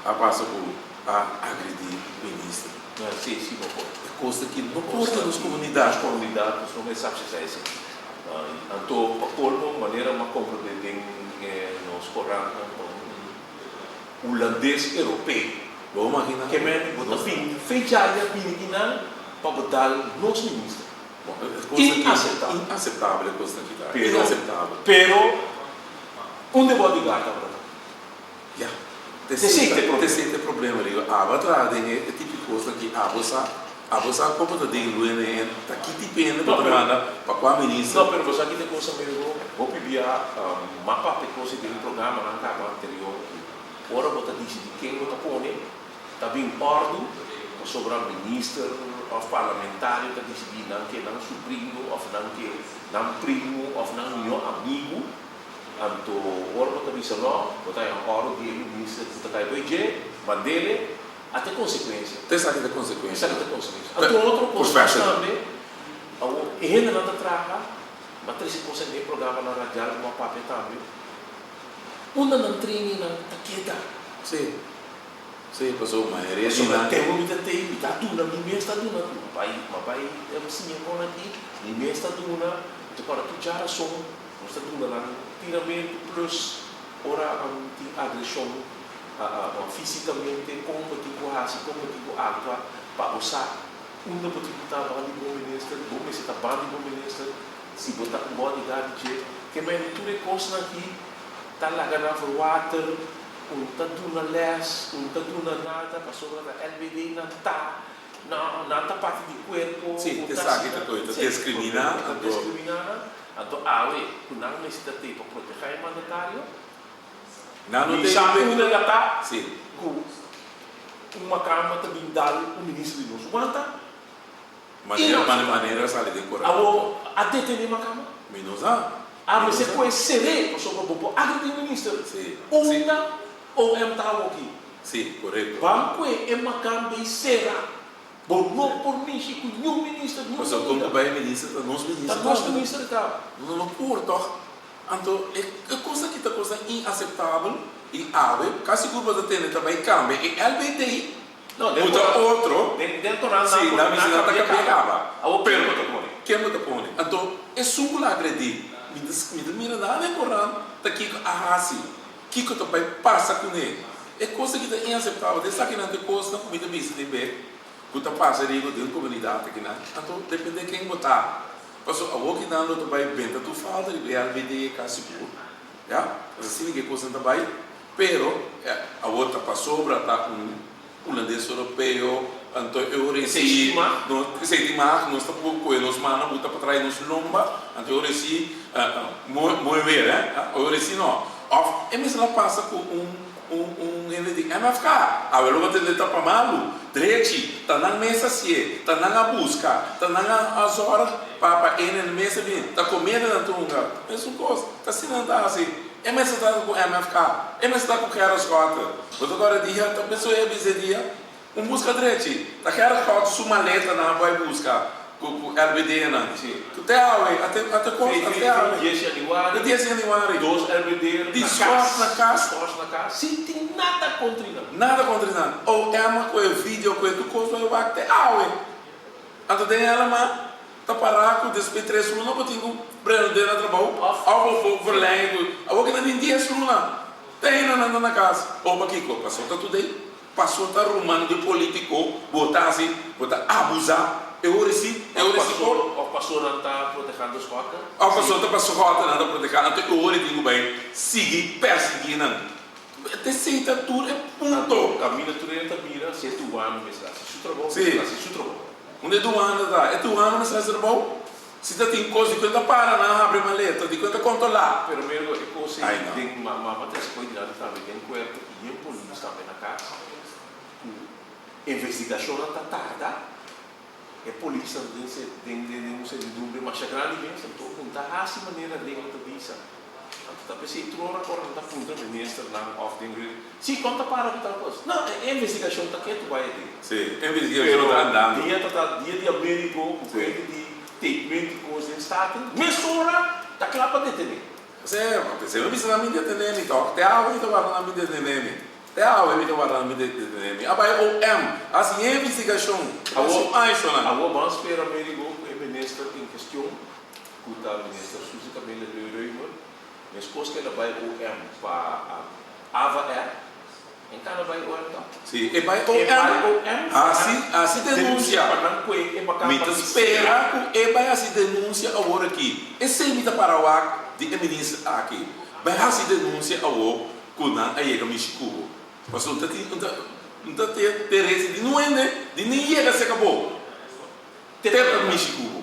C: a pasa cu a agredi minister.
D: Si, si no por.
C: E cos ta ki no por den nos comunidad.
D: Nos comunidad nos no mester sa precisa esey. Anto pa colmo manera mi a comprende den nos corantnan pa un. Hulandes europeo.
C: Bo magina.
D: Ke men bo ta bin fecha ya bini ki nan pa bo dal nos minister. Inaseptabel.
C: Inaseptabel e kosnan ki ta.
D: Pero,
C: Inaseptabel.
D: pero unda e bodyguard tabata ta?
C: Ya.
D: Esei ta e problema.
C: Esei ta e problema. Digo, abo a traha den e tipo di kosnan ki abo sa, abo sa kon bo ta den luena en ta ki tipo hende bo ta manda pa kua minister.
D: No, pero bo sa ki ta e kos amigo? Hopi bia m'a papia kos den programanan kaba anterior ku ora bo ta disidí ken bo ta pone, ta bin òrdu pasobra minister òf parlamentario ta disidí nan ke nan subrino òf nan ke nan primo òf nan mihó amigu. Anto ora bo ta bisa no, bo ta haña òrdu di e minister ku ta kai bo e dje, mand'ele, ata e konsekuensia.
C: Ta esaki ta konsekuensia.
D: Esaki ta konsekuensia. Anto un otro kos tambe, awor e hendenan ta traha, m'a trese kos den e programanan radial ku m'a papia tambe, unda nan trainingnan ta keda.
C: Sí, sí, pasobra mayoria di nan.
D: Pasobra tempu mi ta tei, mi ta duna, mi mes ta duna, m'a bai, m'a bai siña kon aki, mi mes ta duna, mi ta kòrda tur djarason. Nos ta duna nan tiramentu plus ora tin agreshon físikamente kon bo tin ku hasi, kon bo tin ku aktua pa bo sa unda bo tin ku ta banda di bo minister, bo mester ta banda di bo minister, si bo ta un bodyguard di dje. Ke mende tur e kosnan aki ta laga nan verwater, un ta duna lès, un ta duna nada pasobra ta LBD nan ta. No, nan ta parti di kuerpo
C: Sí,
D: ku
C: te
D: ta
C: sa ki
D: asina.
C: ta koe, ta
D: Sí,
C: diskriminá,
D: ta
C: anto.
D: diskriminá nan. Anto awe ku nan mester ta tei pa protehá e mandatario,
C: Nan no
D: mi
C: tei
D: sa
C: pe.
D: unda nan ta
C: Sí.
D: ku un makamba ta bin dal un minister di nos wanta.
C: Manera,
D: Inakseptabel.
C: manera sali den korant.
D: Awo a detené makamba?
C: Mi no sa.
D: A
C: Mi no
D: mester
C: sa.
D: koe ser'é pasobra bo por agredí un minister.
C: Sí, sí.
D: Unda OM ta awoki?
C: Sí, korekto.
D: Ban kue e makan bay sera. Bo no por mishi ku niun minister, niun
C: Pasobra kon
D: medida.
C: ku bay minister ta nos minister
D: Ta nos
C: tambe.
D: minister e ta.
C: No no por tòg. Anto e e kos aki ta kosnan inaseptabel i awe kasi ku bo ta tende ta bay kambia e LBT
D: No, den
C: ku ta
D: koran.
C: otro.
D: Den den koran nan
C: Sí,
D: por
C: nan
D: nan
C: mester nan ta
D: kambia
C: kambia
D: kaba.
C: kaba.
D: Awor ken
C: Pero
D: bo ta pone?
C: ken bo ta pone? Anto esun ku la agredí mi ta mi ta mira nan den koran ta kiko a hasi, kiko ta bay pasa kuné. E kos aki ta inaseptabel. Ta esakinan ta e kosnan ku mi ta bisa tin be ku ta pasa riba den komunidat akinan. Anto depende ken bo ta. Pasobra awor kinan lo ta bai benta tur falta riba e LBD kasi sigur. Ya, asina ke kosnan ta bai. Pero awor ta pasobra ta un Hulandes Europeo, anto e ora esei no esei tin mag, nos ta por kohe nos mannan buta pa trae nos lomba, anto e ora esei mooi weer he, e ora esei no. Of e mester a pasa ku un un un hende di MFK, awe lo bo tende ta pa malu, drechi, ta nan mes a hasié, ta nan a buska, ta nan a zorg pa pa e hende mes a bini, ta komeda nan ta hunga, mesun kos, ta asina nan ta hasi. E mester ta ku MFK, e mester ta ku Gerrit Schotte. Bo ta kòrda dia? Ta pensa e bisa e dia? Un buska drechi. Ta Gerrit Schotte su maleta nan a bai buska ku ku LBD nan. Ku te awe, ate ate kos, ate awe.
D: Dies januari.
C: Te dies januari.
D: Dos LBD
C: Di schors na kas.
D: Schors na kas. Sin tin nada kontri nan.
C: Nada kontri nan. OM ku e video ku e tur kos bai wak te awe. Anto den Elma ta pará ku despues tres luna bo tin ku brena den na trabou òf bo por verlènge ku awor ki ta bin dies luna te hende nan ta na kas. O pakiko? Pasobra ta today pasobra ta ruman di politiko bo ta hasi bo ta abusá e ora si e ora si por.
D: Òf pasobra nan ta protehando Schotten.
C: Òf pasobra ta pa Schotten nan ta protehá anto e ora tin ku bai sigui persiguí nan. Te seta tur e punto.
D: Kaminda tur hende ta mira si e duana mester hasi su trabou, mester hasi su trabou.
C: Unda e duana ta? E duana mester hasi trabou? Si ta tin kos di kuen ta para nan habri maleta, di kuen ta kontrolá.
D: Pero mira e kos ei den mama ta escoge dilanti tambe den kuerpo i yen polis tambe na kas ku investigashonnan ta tarda. E polisnan den den den un servidumbre masha grandi mes, anto un ta hasi manera regla ta bisa. Anto ta p'esei tur ora ora nan ta puntra ministernan òf den re, si, kon ta para ku tal kos? No, e investigashon ta ketu bai aden.
C: Si, e investigashon ta andando.
D: Pero dia ta ta dia di Amerigo ku kuenta di tapementu i kos den Staten, mesora ta kla pa detené.
C: Si, p'esei mi bisa nan mi detené mi tòg. Te awe mi ta warda nan mi detené mi. Te awe mi ta warda mi detené mi. A bai OM, hasi e investigashon. Hasi un aishonan.
D: Awor ban spera Amerigo ku e minister en kestion, ku ta minister Suzy Camelia Römer, meskos ku el a bai OM pa Ava Air, en kan a bai OM tòg?
C: Si, e bai OM, hasi hasi denunsia. Mi ta spera ku e bai hasi denunsia awor aki. Esei mi ta para wak di e minister aki. Bai hasi denunsia awor Ku nan a yega mishi ku bo. Pasobra ta tin un ta un ta te te resi di nuende di ni yega seka bo te ta mishi ku bo.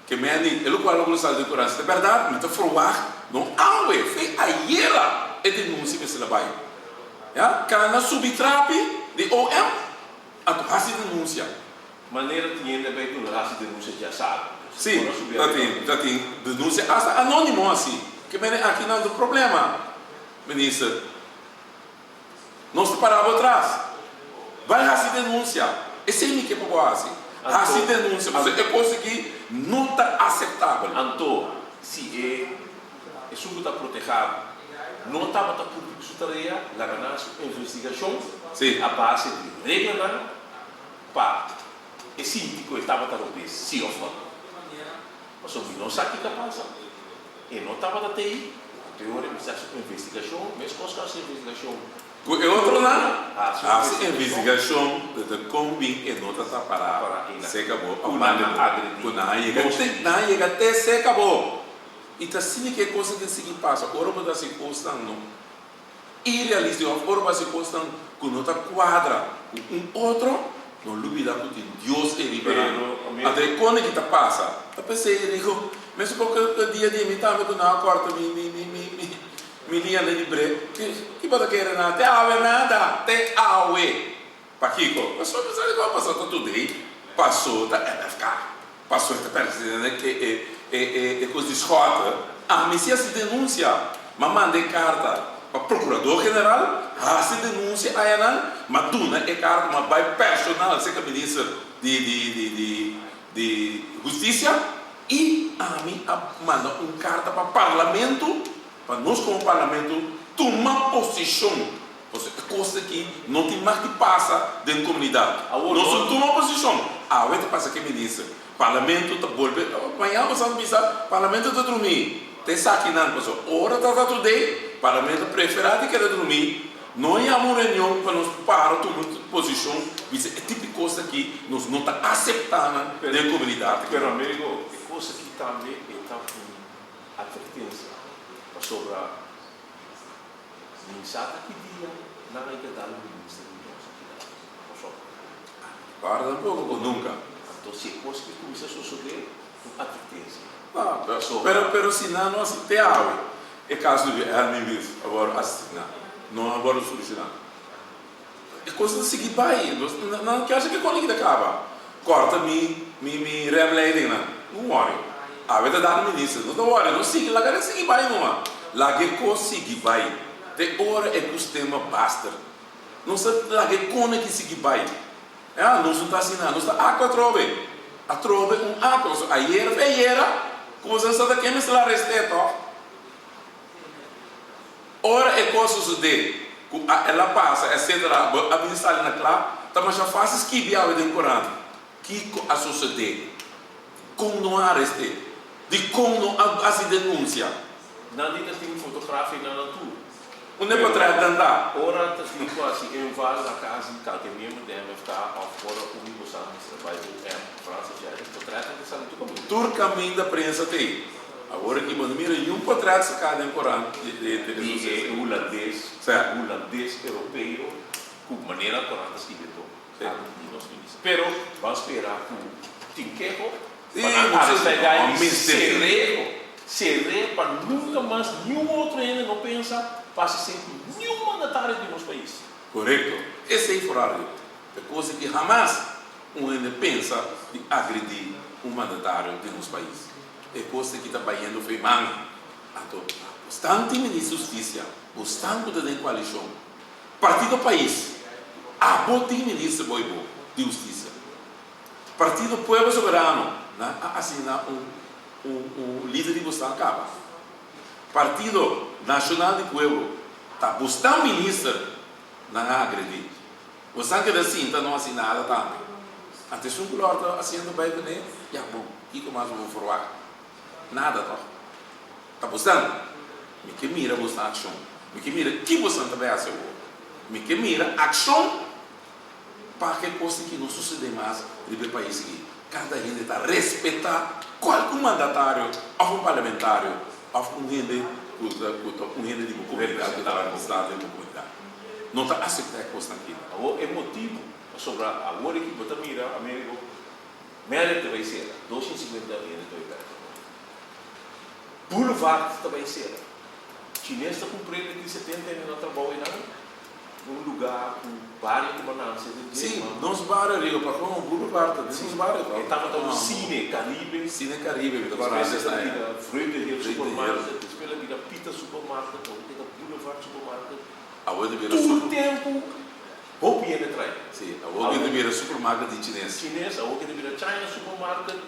C: Ke meni e lokual lo sali den koran si ta bèrdat mi ta ferwagt no awe fe ayera e denunsia mester a bai. Ya kana subi trapi di OM anto hasi denunsia.
D: Manera tin hende a bai duna hasi denunsia djasabra.
C: Si, ta tin, ta tin denunsia hasta anonimo asi. Ke mene aki nan ta problema, minister. Nos ta para bo tras. Bai hasi denunsia. Esei mi ke pa bo hasi. Hasi denunsia, pasobra e kos aki no ta aseptabel.
D: Anto, si e esun ku ta protehá bo no tabata kumpli ku su tarea, laga nan hasi un investigashon a base di reglanan. Pa e sinti ku e tabata robes, si òf nò. Pasobra mi no sa kiko a pasa. E no tabata tei. Anto e ora e mester hasi un investigashon, meskos ku a hasi investigashon
C: Ku e otronan, hasi investigashon ta kon bin e no ta ta pará seka bo òf manda bo ku nan a yega te nan a yega te seka bo. I ta asina ku e kosnan tin sigui pasa ora bo ta hasi kosnan no. Irealístiko òf ora bo hasi kosnan ku no ta kuadra ku un otro, no lubidá ku tin Dios ei riba nan. Anto e kone ki ta pasa? Ta p'esei rico, mesun ku e dia di mi tambe ku nan a kòrta mi mi mi mi mi mi liñanan di brek, ki bo ta kere nan? Te awe nada! Te awe! Pakiko? Pasobra mi sa di kon pasó ta today, pasó ta MFK, pasó e ta pèrdè e e e e kos di Schotte. Ami si hasi denunsia, m'a manda e karta pa Prokurador General, hasi denunsia ayanan, m'a duna e karta, m'a bai personal serka Minister di di di di di Hustisia i ami a manda un karta pa Parlamento, pa nos komo Parlamento tuma posishon. Pasobra e kos aki no tin mag di pasa den komunidat. Nos no tuma posishon. Awe ta pasa ke minister. Parlamento ta bolbe, mañana bo sa bisa parlamento ta drumí. Ta esakinan. Pasobra ora ta ta today, parlamento preferá di keda drumí. No yama un reunion pa nos para tuma posishon bisa e tipo di kos aki nos no ta aseptá nan den komunidat aki.
D: Pero amigo, e kos aki tambe e ta un atvertensia pasobra mi sa ta ki dia nan a yega dal un minister di nos aki na Kòrsou.
C: Para tampoko ku nunka.
D: Anto si e kos aki kuminsá sosodé, un atvertensia.
C: Pero pero si nan no hasi te awe. E kaso di Erwin Wils a wòrdu asesiná, no a wòrdu solushoná. E kos ta sigui bai, nan ke hasi ke kos ta kaba. Kòrta mi mi mi remleidingnan, no wòri. Awe ta dal minister, no ta wòri, no sigui, laga e sigui bai numa. Laga e kos sigui bai te ora e kustema baster. Nos ta laga e kona ki sigui bai. Ya, nos no ta asina, nos ta aktua atrobe. Atrobe un aktua, pasobra ayera fe ayera ku boso sa ta ken mester a arest'é tòg? Ora e kos sosodé ku a el a pasa etsetera bo a bin sali na kla, ta masha fásil skibi awe den korant kiko a sosodé, kon no a arest'é, dikon no a hasi denunsia.
D: Nan di ta tin fotografia nan nan tur.
C: Unda e potret nan ta?
D: Ora ta tin cu haci inval na cas di calke miembro di MFK of ora un di bosan mester bay OM Francis Jerry, potretnan ta sali tur caminda.
C: Tur caminda prensa t'ey. Awor aki bo no mira niun potret saca den corant di e
D: Di
C: suceso.
D: e hulandes, hulandes europeo cu manera corant ta scribi anto di nos minister. Pero ban spera cu tin keho.
C: Sí,
D: Pa nan
C: no
D: arestá e gai
C: no
D: i
C: mester.
D: ser'é, ser'é pa nunka mas niun otro hende no pensa pa hasi esei ku niun mandatario di nos pais.
C: Korekto. Esei foral riba. Ta kosa ki hamas un hende pensa di agredí un mandatario di nos pais. E kos aki ta bayendo for e man. Anto, bosnan tin minister hustisia, bosnan ku ta den koalishon, Partido Pais, abo tin minister boibo di hustisia. Partido Pueblo Soberano nan a asigná un un lider di bosnan kaba. Partido Nacional di Pueblo ta bosnan minister nan a agredí. Bosnan keda sinta no hasi nada tambe. Anto esun ku lor ta hasiendo bai kuné, ya bon, kiko mas bo por forwagt? Nada tòg. Ta bosnan. Mi ke mira bosnan akshon. Mi ke mira ki bosnan ta bai hasi awor. Mi ke mira akshon. Pa ke kos aki no sosode mas riba e pais aki, kada hende ta respeta kualke un mandatario of un parlamentario of un hende ku ta ku ta un hende di bo komunidat ku ta representa den bo komunidat. No ta asepta e kosnan aki.
D: Awor e motibu pasobra awor aki bo ta mira Amerigo Merrick ta bai sera, 250 hende ta bai pèrdè trabou. Boulevard ta bai sera, Chines ta kumprende tin 70 hende na trabou einan. Un lugar ku bario ku banansia den dje.
C: Sí, nos bario riba pa kon boulevard ta den nos bario
D: E tabata un Cine Caribe.
C: Cine Caribe mi ta para
D: Despues el a bira Vreugdeheer Supermarket, despues el a bira Pita Supermarket, awor ta Boulevard Supermarket.
C: Awor ta bira
D: Tur tempu hopi hende trae.
C: Sí, awor ta bira supermarket di chines.
D: Chines, awor ta bira China Supermarket.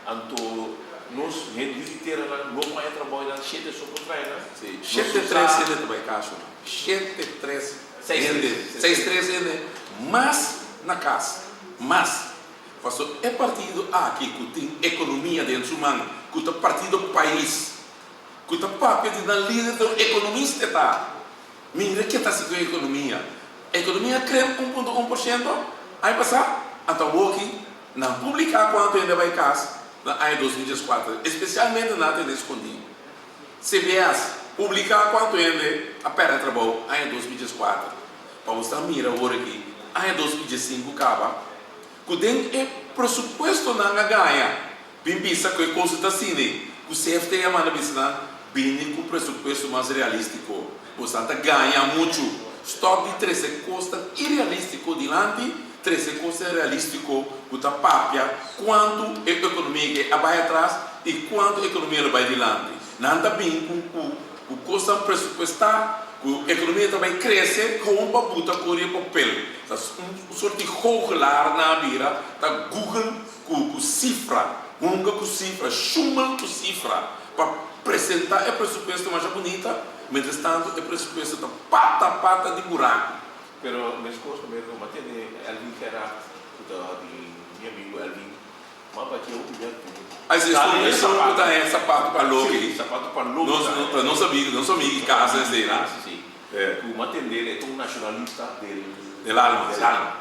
D: Anto nos hende di teranan no por haña trabou einan, shete so por trae nan.
C: Sí, shete tres hende ta bai kasho. Shete tres hende, seis tres hende mas na kas, mas. Paso e partido aki ku tin ekonomia den su man, ku ta partido pais, ku ta papia di nan lider ta un ekonomista e ta. Mira ke ta hasi ku e ekonomia. Ekonomia krem 1.1% aña pasá, anto awoki nan publiká kuantu hende a bai kas na aña 2014, espesialmente nan a tene skondí. CBS, Publiká kuantu hende a pèrdè trabou aña 2014, pa bo sta mira awor aki aña 2015 kaba, ku den e presupuesto nan a gaña bin bisa ku e kos ta asina, ku CFT a manda bisa nan bini ku presupuesto mas realístiko, bosan ta gaña muchu, stòp di trese kosnan irealístiko dilanti, trese kosnan realístiko ku ta papia kuantu e ekonomia ke a bai atras i kuantu ekonomia lo bai dilanti. Nan ta bin ku ku ku kosnan presupuestá ku ekonomia ta bai krese gewoon pa buta kor e papel. Ta un sort di goochelaar nan a bira ta google ku ku sifra, hunga ku sifra, shumel ku sifra pa presentá e presupuesto masha bunita, mientras tanto e presupuesto ta pata pata di buraku.
D: Pero meskos ku mi a tende Elvin Gerard ku ta di mi amigu Elvin. Ma pa ke hopi bek ku.
C: Ai si esun esun ku ta haña sapato pa loke.
D: Si, sapato pa loke.
C: Nos ta nos amigu, nos amigu di casa esei na.
D: Si. Ku m'a tend'el e ta un nashonalista del
C: Del alma,
D: del
C: si.
D: alma.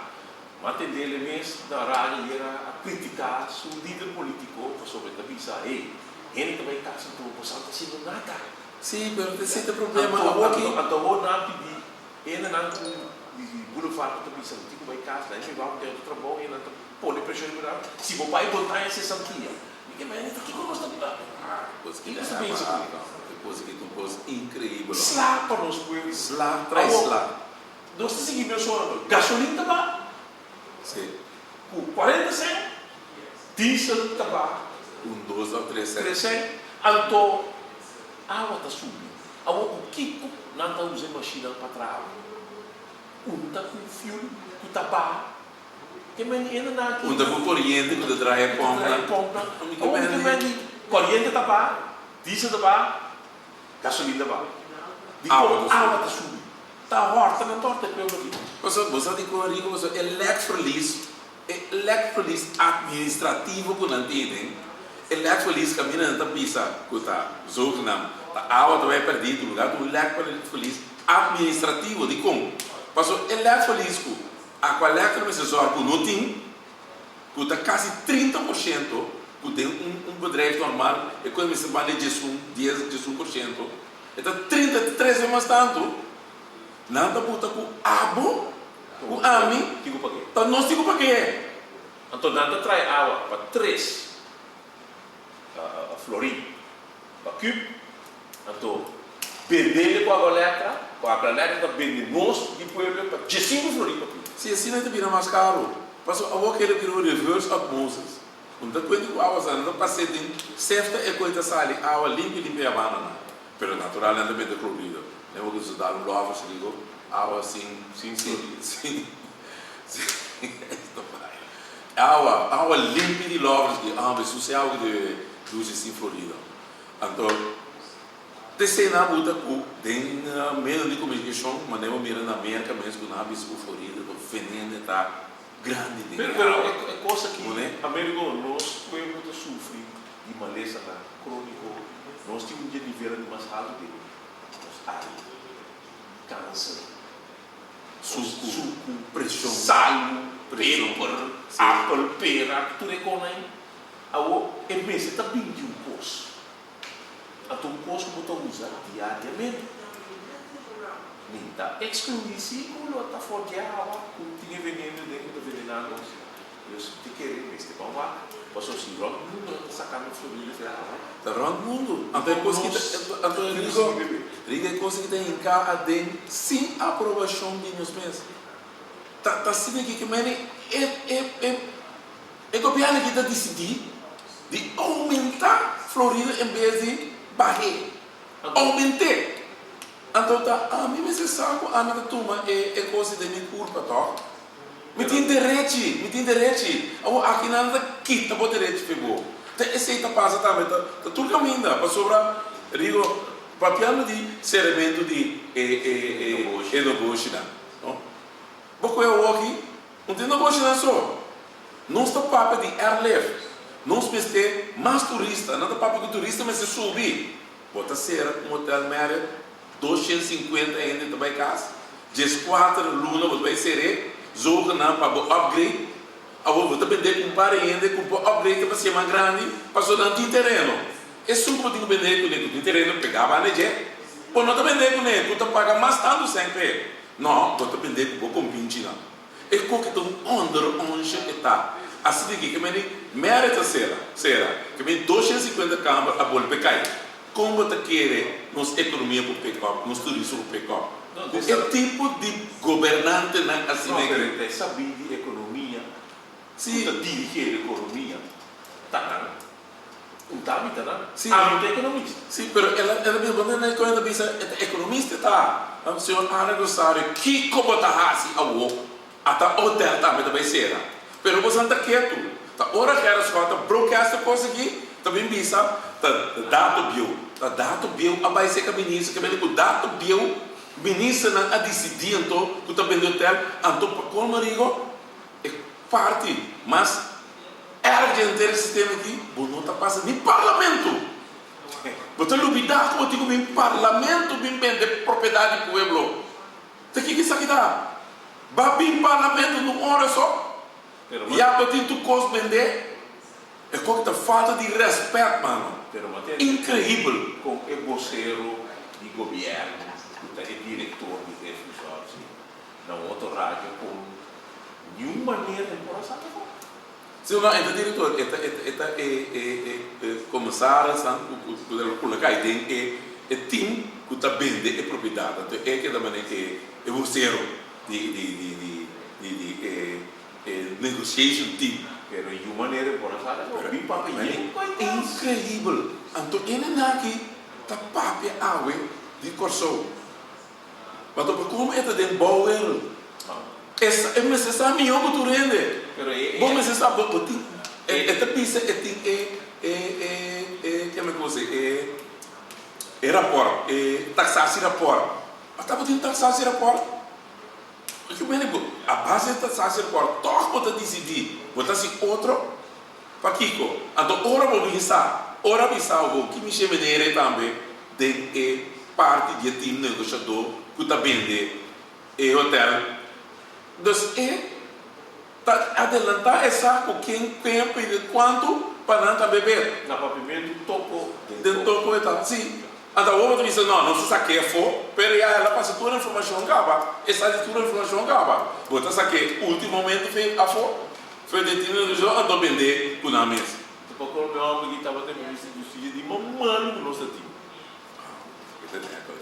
D: M'a tend'el e mes na radio i el a kritiká su lider polítiko pasobra e ta bisa, Hey, hende ta bai kas anto boso no ta hasiendo nada.
C: Si, pero ta esei ta problema
D: Anto,
C: awor ki.
D: anto, anto awor nan a pidi hendenan ku di Boulevard ku ta bisa no tin ku bai kas, nan e mi wak ku tin otro trabou i nan ta pone preshon riba nan, si bo bai bo ta haña sesantia. Mi ke mende ta kiko nos ta biba?
C: Ah, kos ki
D: Kiko
C: ta
D: nos ta pensa ku
C: apa, e kos ki ta un kos inkreibel.
D: Sla pa nos pueblo.
C: Sla trai
D: Awor,
C: sla.
D: nos ta sigui mesun ora, gasolin ta ba
C: Si.
D: ku 40 sènt, diesel ta ba
C: Un dos òf tres sènt.
D: tres sènt, anto awa ta subi. Awor ku kiko nan ta usa e mashinnan pa traha awa? Un ta ku fuel ku ta ba Ke men di hende nan aki.
C: Unda ku koriente ku ta draai e pòmpnan.
D: Awor ke men di koriente ta ba, diesel ta ba, gasolin ta ba. Dikon awa ta subi? Ta hòrta nan ta hòrta e pueblo aki.
C: Pasobra bo sa dikon Rico pasobra e lèkverlies, e lèkverlies atministrativo ku nan tin den, e lèkverlies kaminda nan ta bisa ku ta zogenaamd ta awa ta bai pèrdí tur lugá ta un lèkverlies atministrativo. Dikon? Pasobra e lèkverlies ku Aqualectra mester zorg ku no tin, ku ta kasi 30%, ku den un un bedrijf normal e koe mester banda 11, dies, 11%, e ta 33 ves mas tantu. Nan ta buta ku abo, ku ami,
D: Tin ku pag'é.
C: ta nos tin ku pag'é.
D: Anto nan ta trae awa pa tres florin pa kub. Anto bendele ku Aqualectra, ku Aqualectra ta bende nos di pueblo pa diesinku florin pa kilo.
C: Si asina ta bira mas karu. Pasobra awor kere bira un reverse osmosis. Un ta kuenta ku awa sa nan ta pas'é den sefta e koe ta sali awa limpi limpi e abana nan. Pero natural nan ta mete klorido. Nan bo ku dal un lòver si digo awa sin sin sin sin awa awa limpi di lòver si ah bo susi awa ku debe dushi sin florido. Anto, t'esei nan a buta ku den medio di komunikashon, manera bo mira na Merka mes ku nan a bisa ku Florida ku veneno e ta grandi den
D: Pero,
C: e
D: pero
C: awa.
D: e kos aki,
C: Mune?
D: Amerigo, nos pueblo ta sufri di malesanan króniko, nos tin un dje nivelnan di mas haltu den nos área, kanser,
C: Suku,
D: suku,
C: preshon,
D: salu,
C: preshon,
D: peper,
C: sí.
D: apel, pera, tur e konan ei. Awor, e mester ta bin di un kos. Anto un kos ku bo ta usa diariamente. Mi ta ekskluí si ku lo ta for di e awa ku tin e veneno den ku ta venená nos. Dus ti kere mester ban wak. Pasobra si rònt mundu nan ta sakando florida di e awa.
C: Ta rònt mundu. Anto e kos ki ta, anto Rigo, Rigo e kos ki ta hinká aden sin aprobashon di nos mes. Ta, ta asina ki ke mene e, e, e. E gobièrnu aki ta disidí di oumentá Florida en bes di bah'é. Oument'é! Anto ta ami mester sa ku ami ta tuma e e kos di den mi kurpa tòg? Mi tin derechi! Mi tin derechi! Awor aki nan ta kita bo derechi p'e bo. Ta esei ta pasa tambe ta ta tur kaminda pasobra Rigo papiando di serementu di e e e negoshinan no. Bo koe awoki Un tin negoshinan so. Nos ta papia di airlift. Nos mester mas turista. Nan ta papia ku turista mester subi. Bo ta sera un hotel Marriott, 250 hende ta bai kas. 14 luna bo ta bai ser'é. Zogenaamd pa bo upgrade. Awor bo ta bendé ku un par di hende ku bo upgrade ta pa ser mas grandi pasobra nan tin tereno. Esun ku bo tin ku bendé kuné ku tin tereno pegá banda dje. Bo no ta bendé kuné ku ta paga mas tantu sèn p'e. No, bo ta bendé ku bo kompinchinan. E koki ta un onder onsje e ta. Asina ki ke meni Mary ta sera, sera, ke meni 250 kamber a bolbe kai. Kon bo ta kere nos ekonomia por pick up, nos turismo por pick up? Ku e tipo di gobernantenan asina
D: No, pero
C: aki.
D: e ta e sabí di ekonomia
C: Si.
D: ku ta dirigí e ekonomia ta nan. Un ta mi ta nan.
C: Si.
D: Ami ta ekonomista.
C: Si, pero el a el a bisa, bo na e ta bisa, e ta ekonomista e ta. Señor Ana Rosario, kiko bo ta hasi awo? Ata hotel tambe ta bai sera. Pero bo san ta ketu. Ta ora Gerrit Schotte broadcast e kos aki, ta bin bisa, ta dato bieu. Ta dato bieu a bai seka minister, ke bende ku dato bieu ministernan a disidí anto ku ta bende hotel, anto pa colmo rigo e parti mas Erg di henter e sistema aki, bo no ta pasa ni parlamento. Bo ta lubida ku bo tin ku bin parlamento bin bende propiedat di pueblo. Ta kiko esaki ta? Ba bin parlamento nun ora so, ya bo tin tur kos bende? E kok ta falta di rèspèt mano. Inkreibel.
D: Kon e bosero di gobièrnu ku ta e direktor di Refrisorsi na un otro radio kon niun manera e por a saka afó?
C: Si no, e ta direktor, e ta e ta e e e komisarisnan ku ku ku ta ku lo kai den e e tim ku ta bende e propiedat. Anto e keda manera e e bosero di di di di di di e E negotiation team.
D: Pero yu manera e por a sali bo bin papia yen koe tas.
C: Increibel! Anto enenaki ta papia awe di Kòrsou. Pato pa komo e ta den bouwwereld. E sa e mester sa mihó ku tur hende. Bo mester sa bo bo tin e ta bisa e tin e e e e keme ku se e e rapòrt e taksatierapport. A tabatin taksatierapport? Pasobra mene bo a base di tasashi report tòg bo ta disidí bo ta hasi otro? Pakiko? Anto ora bo bin sa, ora mi sa bo ki mishe menere tambe den e parti di e team negoshadó ku ta bende e hotel. Dus e ta adelantá e sa ku ken ken a pidi kuantu pa nan tambe ber.
D: Na papimentu toko
C: den toko. Den toko e ta, si. Anto awor bo ta bisa, no, nos ta sak'é afó, pero ya el a pasa tur informashon kaba, e sa di tur informashon kaba. Bo ta sak'é último momento fe afó, fe den tin negosio, anto bend'é ku nan mes.
D: Ta pa kor mi hòmber ki tabata e minister di Hustisia di mas malu ku nos ta tin.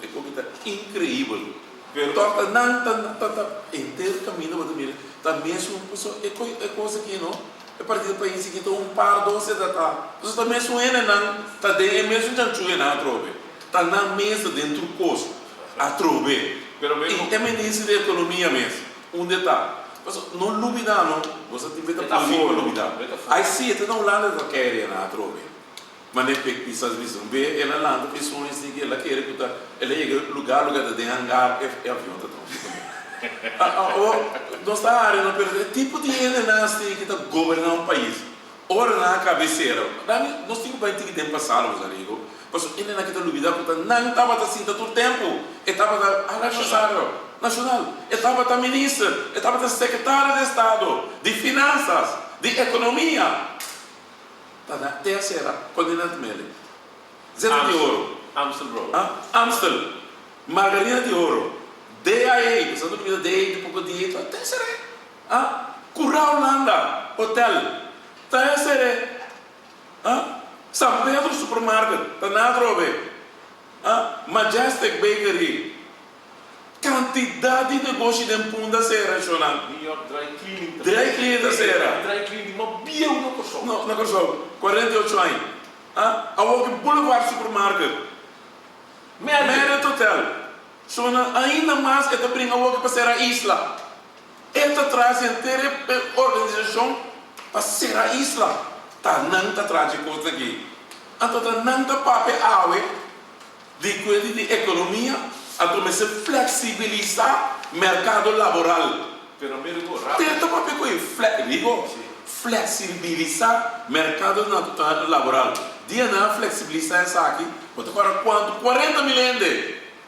C: E koki ta increibel. Pero toch ta nan ta ta ta henter caminda bo ta mira ta mesun paso e ko e cos aki no e partido pais aki ta un par dos e ta ta paso ta mesun hendenan ta den e mesun chanchuenan atrobe ta nan mes ta den tur cos atrobe y e minister di economia mes unda e ta paso no lubida no bo sa tin beta político lubida ay si e ta na Hulanda ta kere nan atrobe. Mane p'e kisas bisa un be el a lanta p'e sueño si ke el a kere ku ta el a yega lugar lugar ta den hangar e avion ta tuma su kaminda. Awor nos ta hari no pero e tipo di hendenan así ke ta goberná un pais ora nan a kabesera dami nos tin ku bai tiki den pasado nos amigo pasobra hendenan ke ta lubida ku ta nan tabata sinta tur tempu e tabata Alex Rosario nashonal e tabata minister e tabata sekretario di estado di finansas di ekonomia. Ta na tersera continent mele. Zeta di oro.
D: Amstel bro.
C: Ah, Amstel. Margarina di oro. DAE, pensando cu mi ta DAE di poco dia, ta tersera. Ah, Cura Holanda Hotel. Tersera. Ah, San Pedro Supermarket, ta na atrobe. Ah, Majestic Bakery. Kantidat di negoshi den Punda sera, shonnan.
D: New York Dry Cleaning ta
C: Dry cleaning ta sera.
D: Dry cleaning di mas bieu na Kòrsou.
C: No, na Kòrsou. 48 aña. Ah, awor ki Boulevard Supermarket, Marriott Hotel, shonnan, ainda mas e ta bringa awor ki pa sera Isla. E ta tras henter e organisashon pa sera Isla. Ta nan ta tras dje kos aki. Anto ta nan ta papia awe. Di kuenta di ekonomia anto mester fleksibilisá merkado laboral.
D: Pero mi rigo rápido.
C: Te ta papia ku e fle rigo fleksibilisá merkado laboral. Dia nan a fleksibilisá esaki bo ta kòrda kuantu 40.000 hende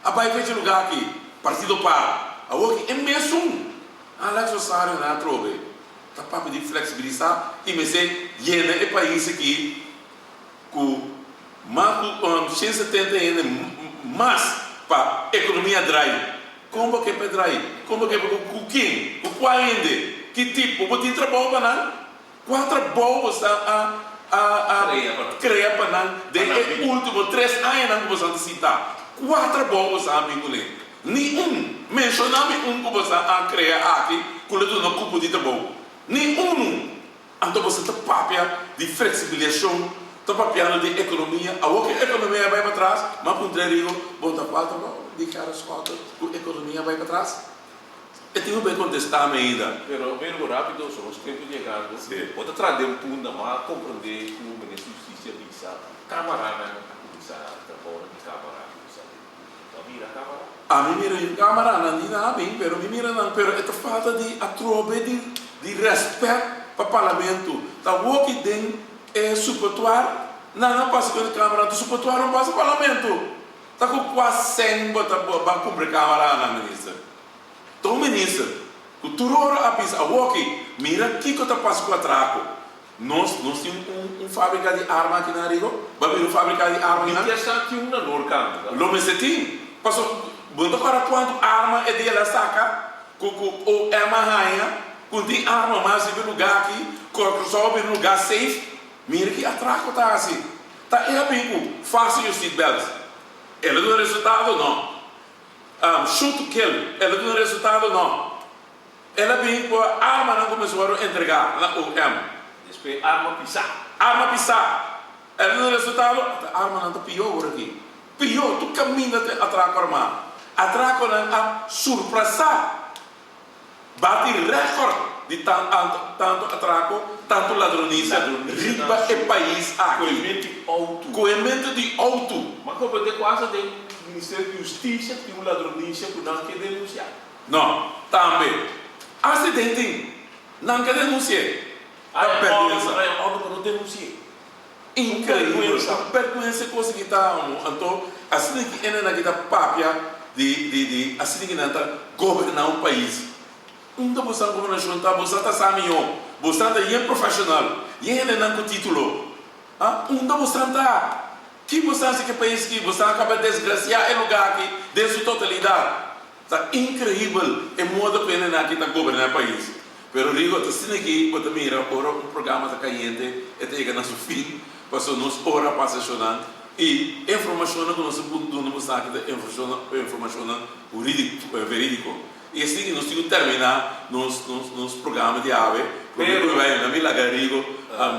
C: a bai fecha lugá aki partido par. Awor ki e mesun Alex Rosario nan atrobe ta papia di fleksibilisá i mester yena e pais aki ku Mas ku 170 hende mas pa ekonomia drai. Kon bo ke pa e drai? Kon bo ke pa ku ken? Ku kua hende? Ki tipo? Bo tin trabou pa nan? Kua trabou bo sa a a a krea pa nan den e ultimo tres añanan ku bo sa ta sintá? Kua trabou bo sa a bin kuné? Ni un! Menshoná mi un ku bo sa a krea aki ku lo duna kupo di trabou. Ni unu! Anto boso ta papia di flexibiliacion, ta papiando di economia, awor cu economia a bay patras, m'a puntra e Rigo, bon ta cual ta di Gerrit Schotte cu economia a bay patras? E tin cu bay contesta mi ainda.
D: Pero Rigo rapido, so nos tempo yegando, bo ta traha den punda, m'a comprende cu Minister di Justicia bisa camaranan a cuminsa trabounan di camara a cuminsa den punda. Bo a mira camara?
C: Ami mira yu camara nan di nan a bin, pero mi mira nan, pero e ta falta di atrobe di Di rèspèt pa parlamento ta woki den e supotuar nan a pasa ku e kamera anto supotuar no pasa parlamento ta ku kua sèn bo ta bo a kumpra e kameranan minister? Ta un minister ku tur ora a bisa awoki mira kiko ta pasa ku atrako. Nos nos tin un un fabrika di arma aki na Rigo? Bo a mira un fabrika di arma aki
D: nan? Mi kier sa tin un na Noorkant.
C: Lo mester tin. Paso bo no ta kòrda kuantu arma e dia el a saka ku ku OM a haña ku tin arma mas riba e lugá aki, Kòrsou a bira un lugá safe. Mira ki atrako ta hasi. Ta e a bin ku fasten your seat belts. El a duna resultado? No. Shoot to kill. El a duna resultado? No. El a bin ku armanan ku mester wòrdu entregá na OM.
D: Despues arma pisá.
C: Arma pisá. El a duna resultado? Ta armanan ta pió awor aki. Pió. Tur kaminda tin atrako armá. Atrakonan a surpasá. Bati rèkòrt di tantu atrako, tantu ladronisia riba e pais aki.
D: Koementu di outo.
C: Koementu di outo.
D: Ma komprendé ku asta den Ministerio di Hustisia tin un ladronisia ku nan ke denunsiá.
C: No, tambe. Asta den tin. Nan ke denunsi'é. Ta bèrgwensa.
D: Ai òrdu pa no denunsi'é.
C: Inkreibel. Ta bèrgwensa e kos aki ta amo. Anto, asina ki hendenan aki ta papia di, di, di, asina ki nan ta goberná un pais. Unda boso gobernashon ta? Boso ta sa mihó. Boso ta yen profeshonal, yen hendenan ku título. Ha? Unda boso ta? Ki boso hasi ku e pais aki? Boso a kaba desgrasiá e lugá aki den su totalidat. Ta increibel e modo cu hendenan aki ta goberna e pais. Pero Rigo, ta asina aki bo ta mira ora un programa ta cayente e ta yega na su fin, pasobra nos ora a pasa eshonan y e informacionnan cu nos a duna boso aki ta informacionnan huridico, veridico. Y asina aki nos tin cu termina nos nos programa di awe, prome cu mi bay na mi laga Rigo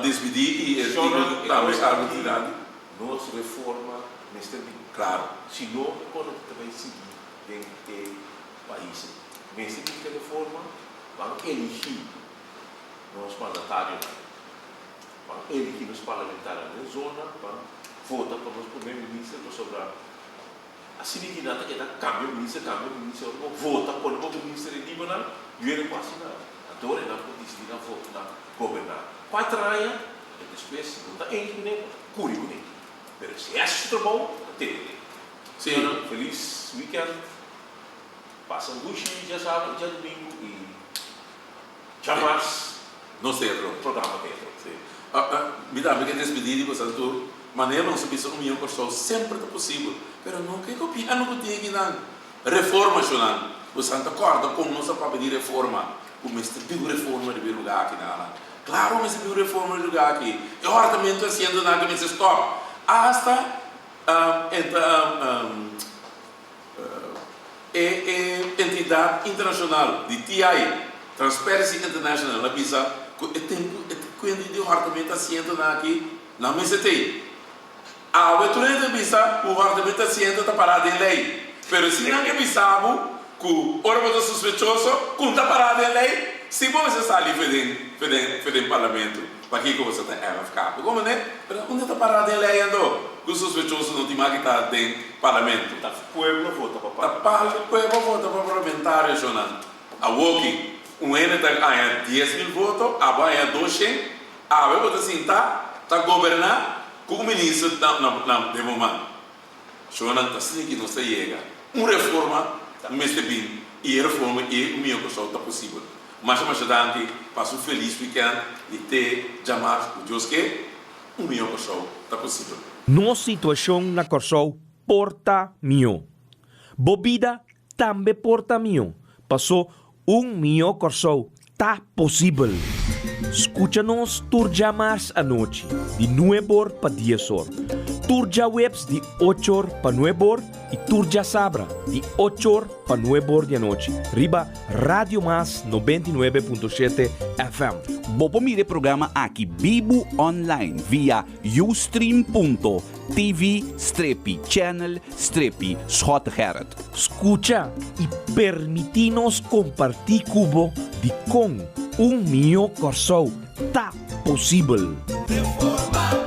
C: despidi y e tin tambe algo dilanti.
D: Nos reforma mester bin.
C: Claro.
D: Si no e kono ta bay sigui den e paisnan. Mester bin ke reforma, ban eligi nos mandatarionan, ban eligi nos parlamentarionan den zona, ban vota pa nos primer minister pasobra asina ki nan ta keda kambia minister, kambia minister, ora bo vota pone bo minister e riba nan, yu e no por hasi nada. Anto ora nan por disidi nan vota nan goberna kuater aña, anto despues no ta eens kuné, bo ta kuri kuné. Pero si e hasi su trabou, ta tene kuné.
C: Sí.
D: Bueno, felis weekend. Pasa un gushi djasábado i djadumingu i djamars
C: Nos teatro.
D: Programa teatro.
C: Sí. Mi tambe ke despedí di boso tur. Manera nos a bisa un mion Kòrsou semper ta posibel, pero no ke gobièrnu ku tin akinan. Reforma shonnan. Boso ta kòrda kon nos a papia di reforma, ku mester biu reforma riba e lugá aki nan. Klaro mester biu reforma riba e lugá aki. E hòrtamentu asientonan ke mester stòp. Asta E ta e entidat internashonal di TI, Transparency International, a bisa ku e tempu e kuenta di hòrtamentu asientonan aki nan mester tei. Awe tur hende ta bisa ku hòrtamentu asiento ta pará den lei, pero si nan ke bisa bo ku ora bo ta sospechoso ku ta pará den lei, si bo mester sali for den for den parlamento. Pakiko boso ta MFK? Bo komo ne? Pero unda ta pará den lei anto ku sospechoso no tin mas ki ta den parlamento?
D: Ta pueblo vota pa parlamentario.
C: Ta pueblo vota pa parlamentario shonnan. Awoki un hende ta haña 10,000 voto, abo haña 200, awe bo ta sinta ta goberná ku un minister na na den bo man. Shonnan ta asina ki nos ta yega. Un reforma mester bin i e reforma ei un mihó Kòrsou ta posibel. Masha masha danki, pasa un felis weekend y te djamars cu Dios ke, un mihó Kòrsou ta posibel.
A: Nos situashon na Kòrsou por ta mihó. Bo bida tambe por ta mihó, pasó un mihó Kòrsou ta posibel. Skucha nos tur djamars anochi di nueb'or pa dies'or, tur djaweps di och'or pa nueb'or i tur djasabra di och'or pa nueb'or di anochi riba Radio Mas 99.7 FM.
B: Bo por mira e programa aki bibu online via ustream.tv strepi channel strepi Schottegerrit.
A: Skucha i permití nos kompartí ku bo dikon un mihó Kòrsou ta posibel.
F: Reforma.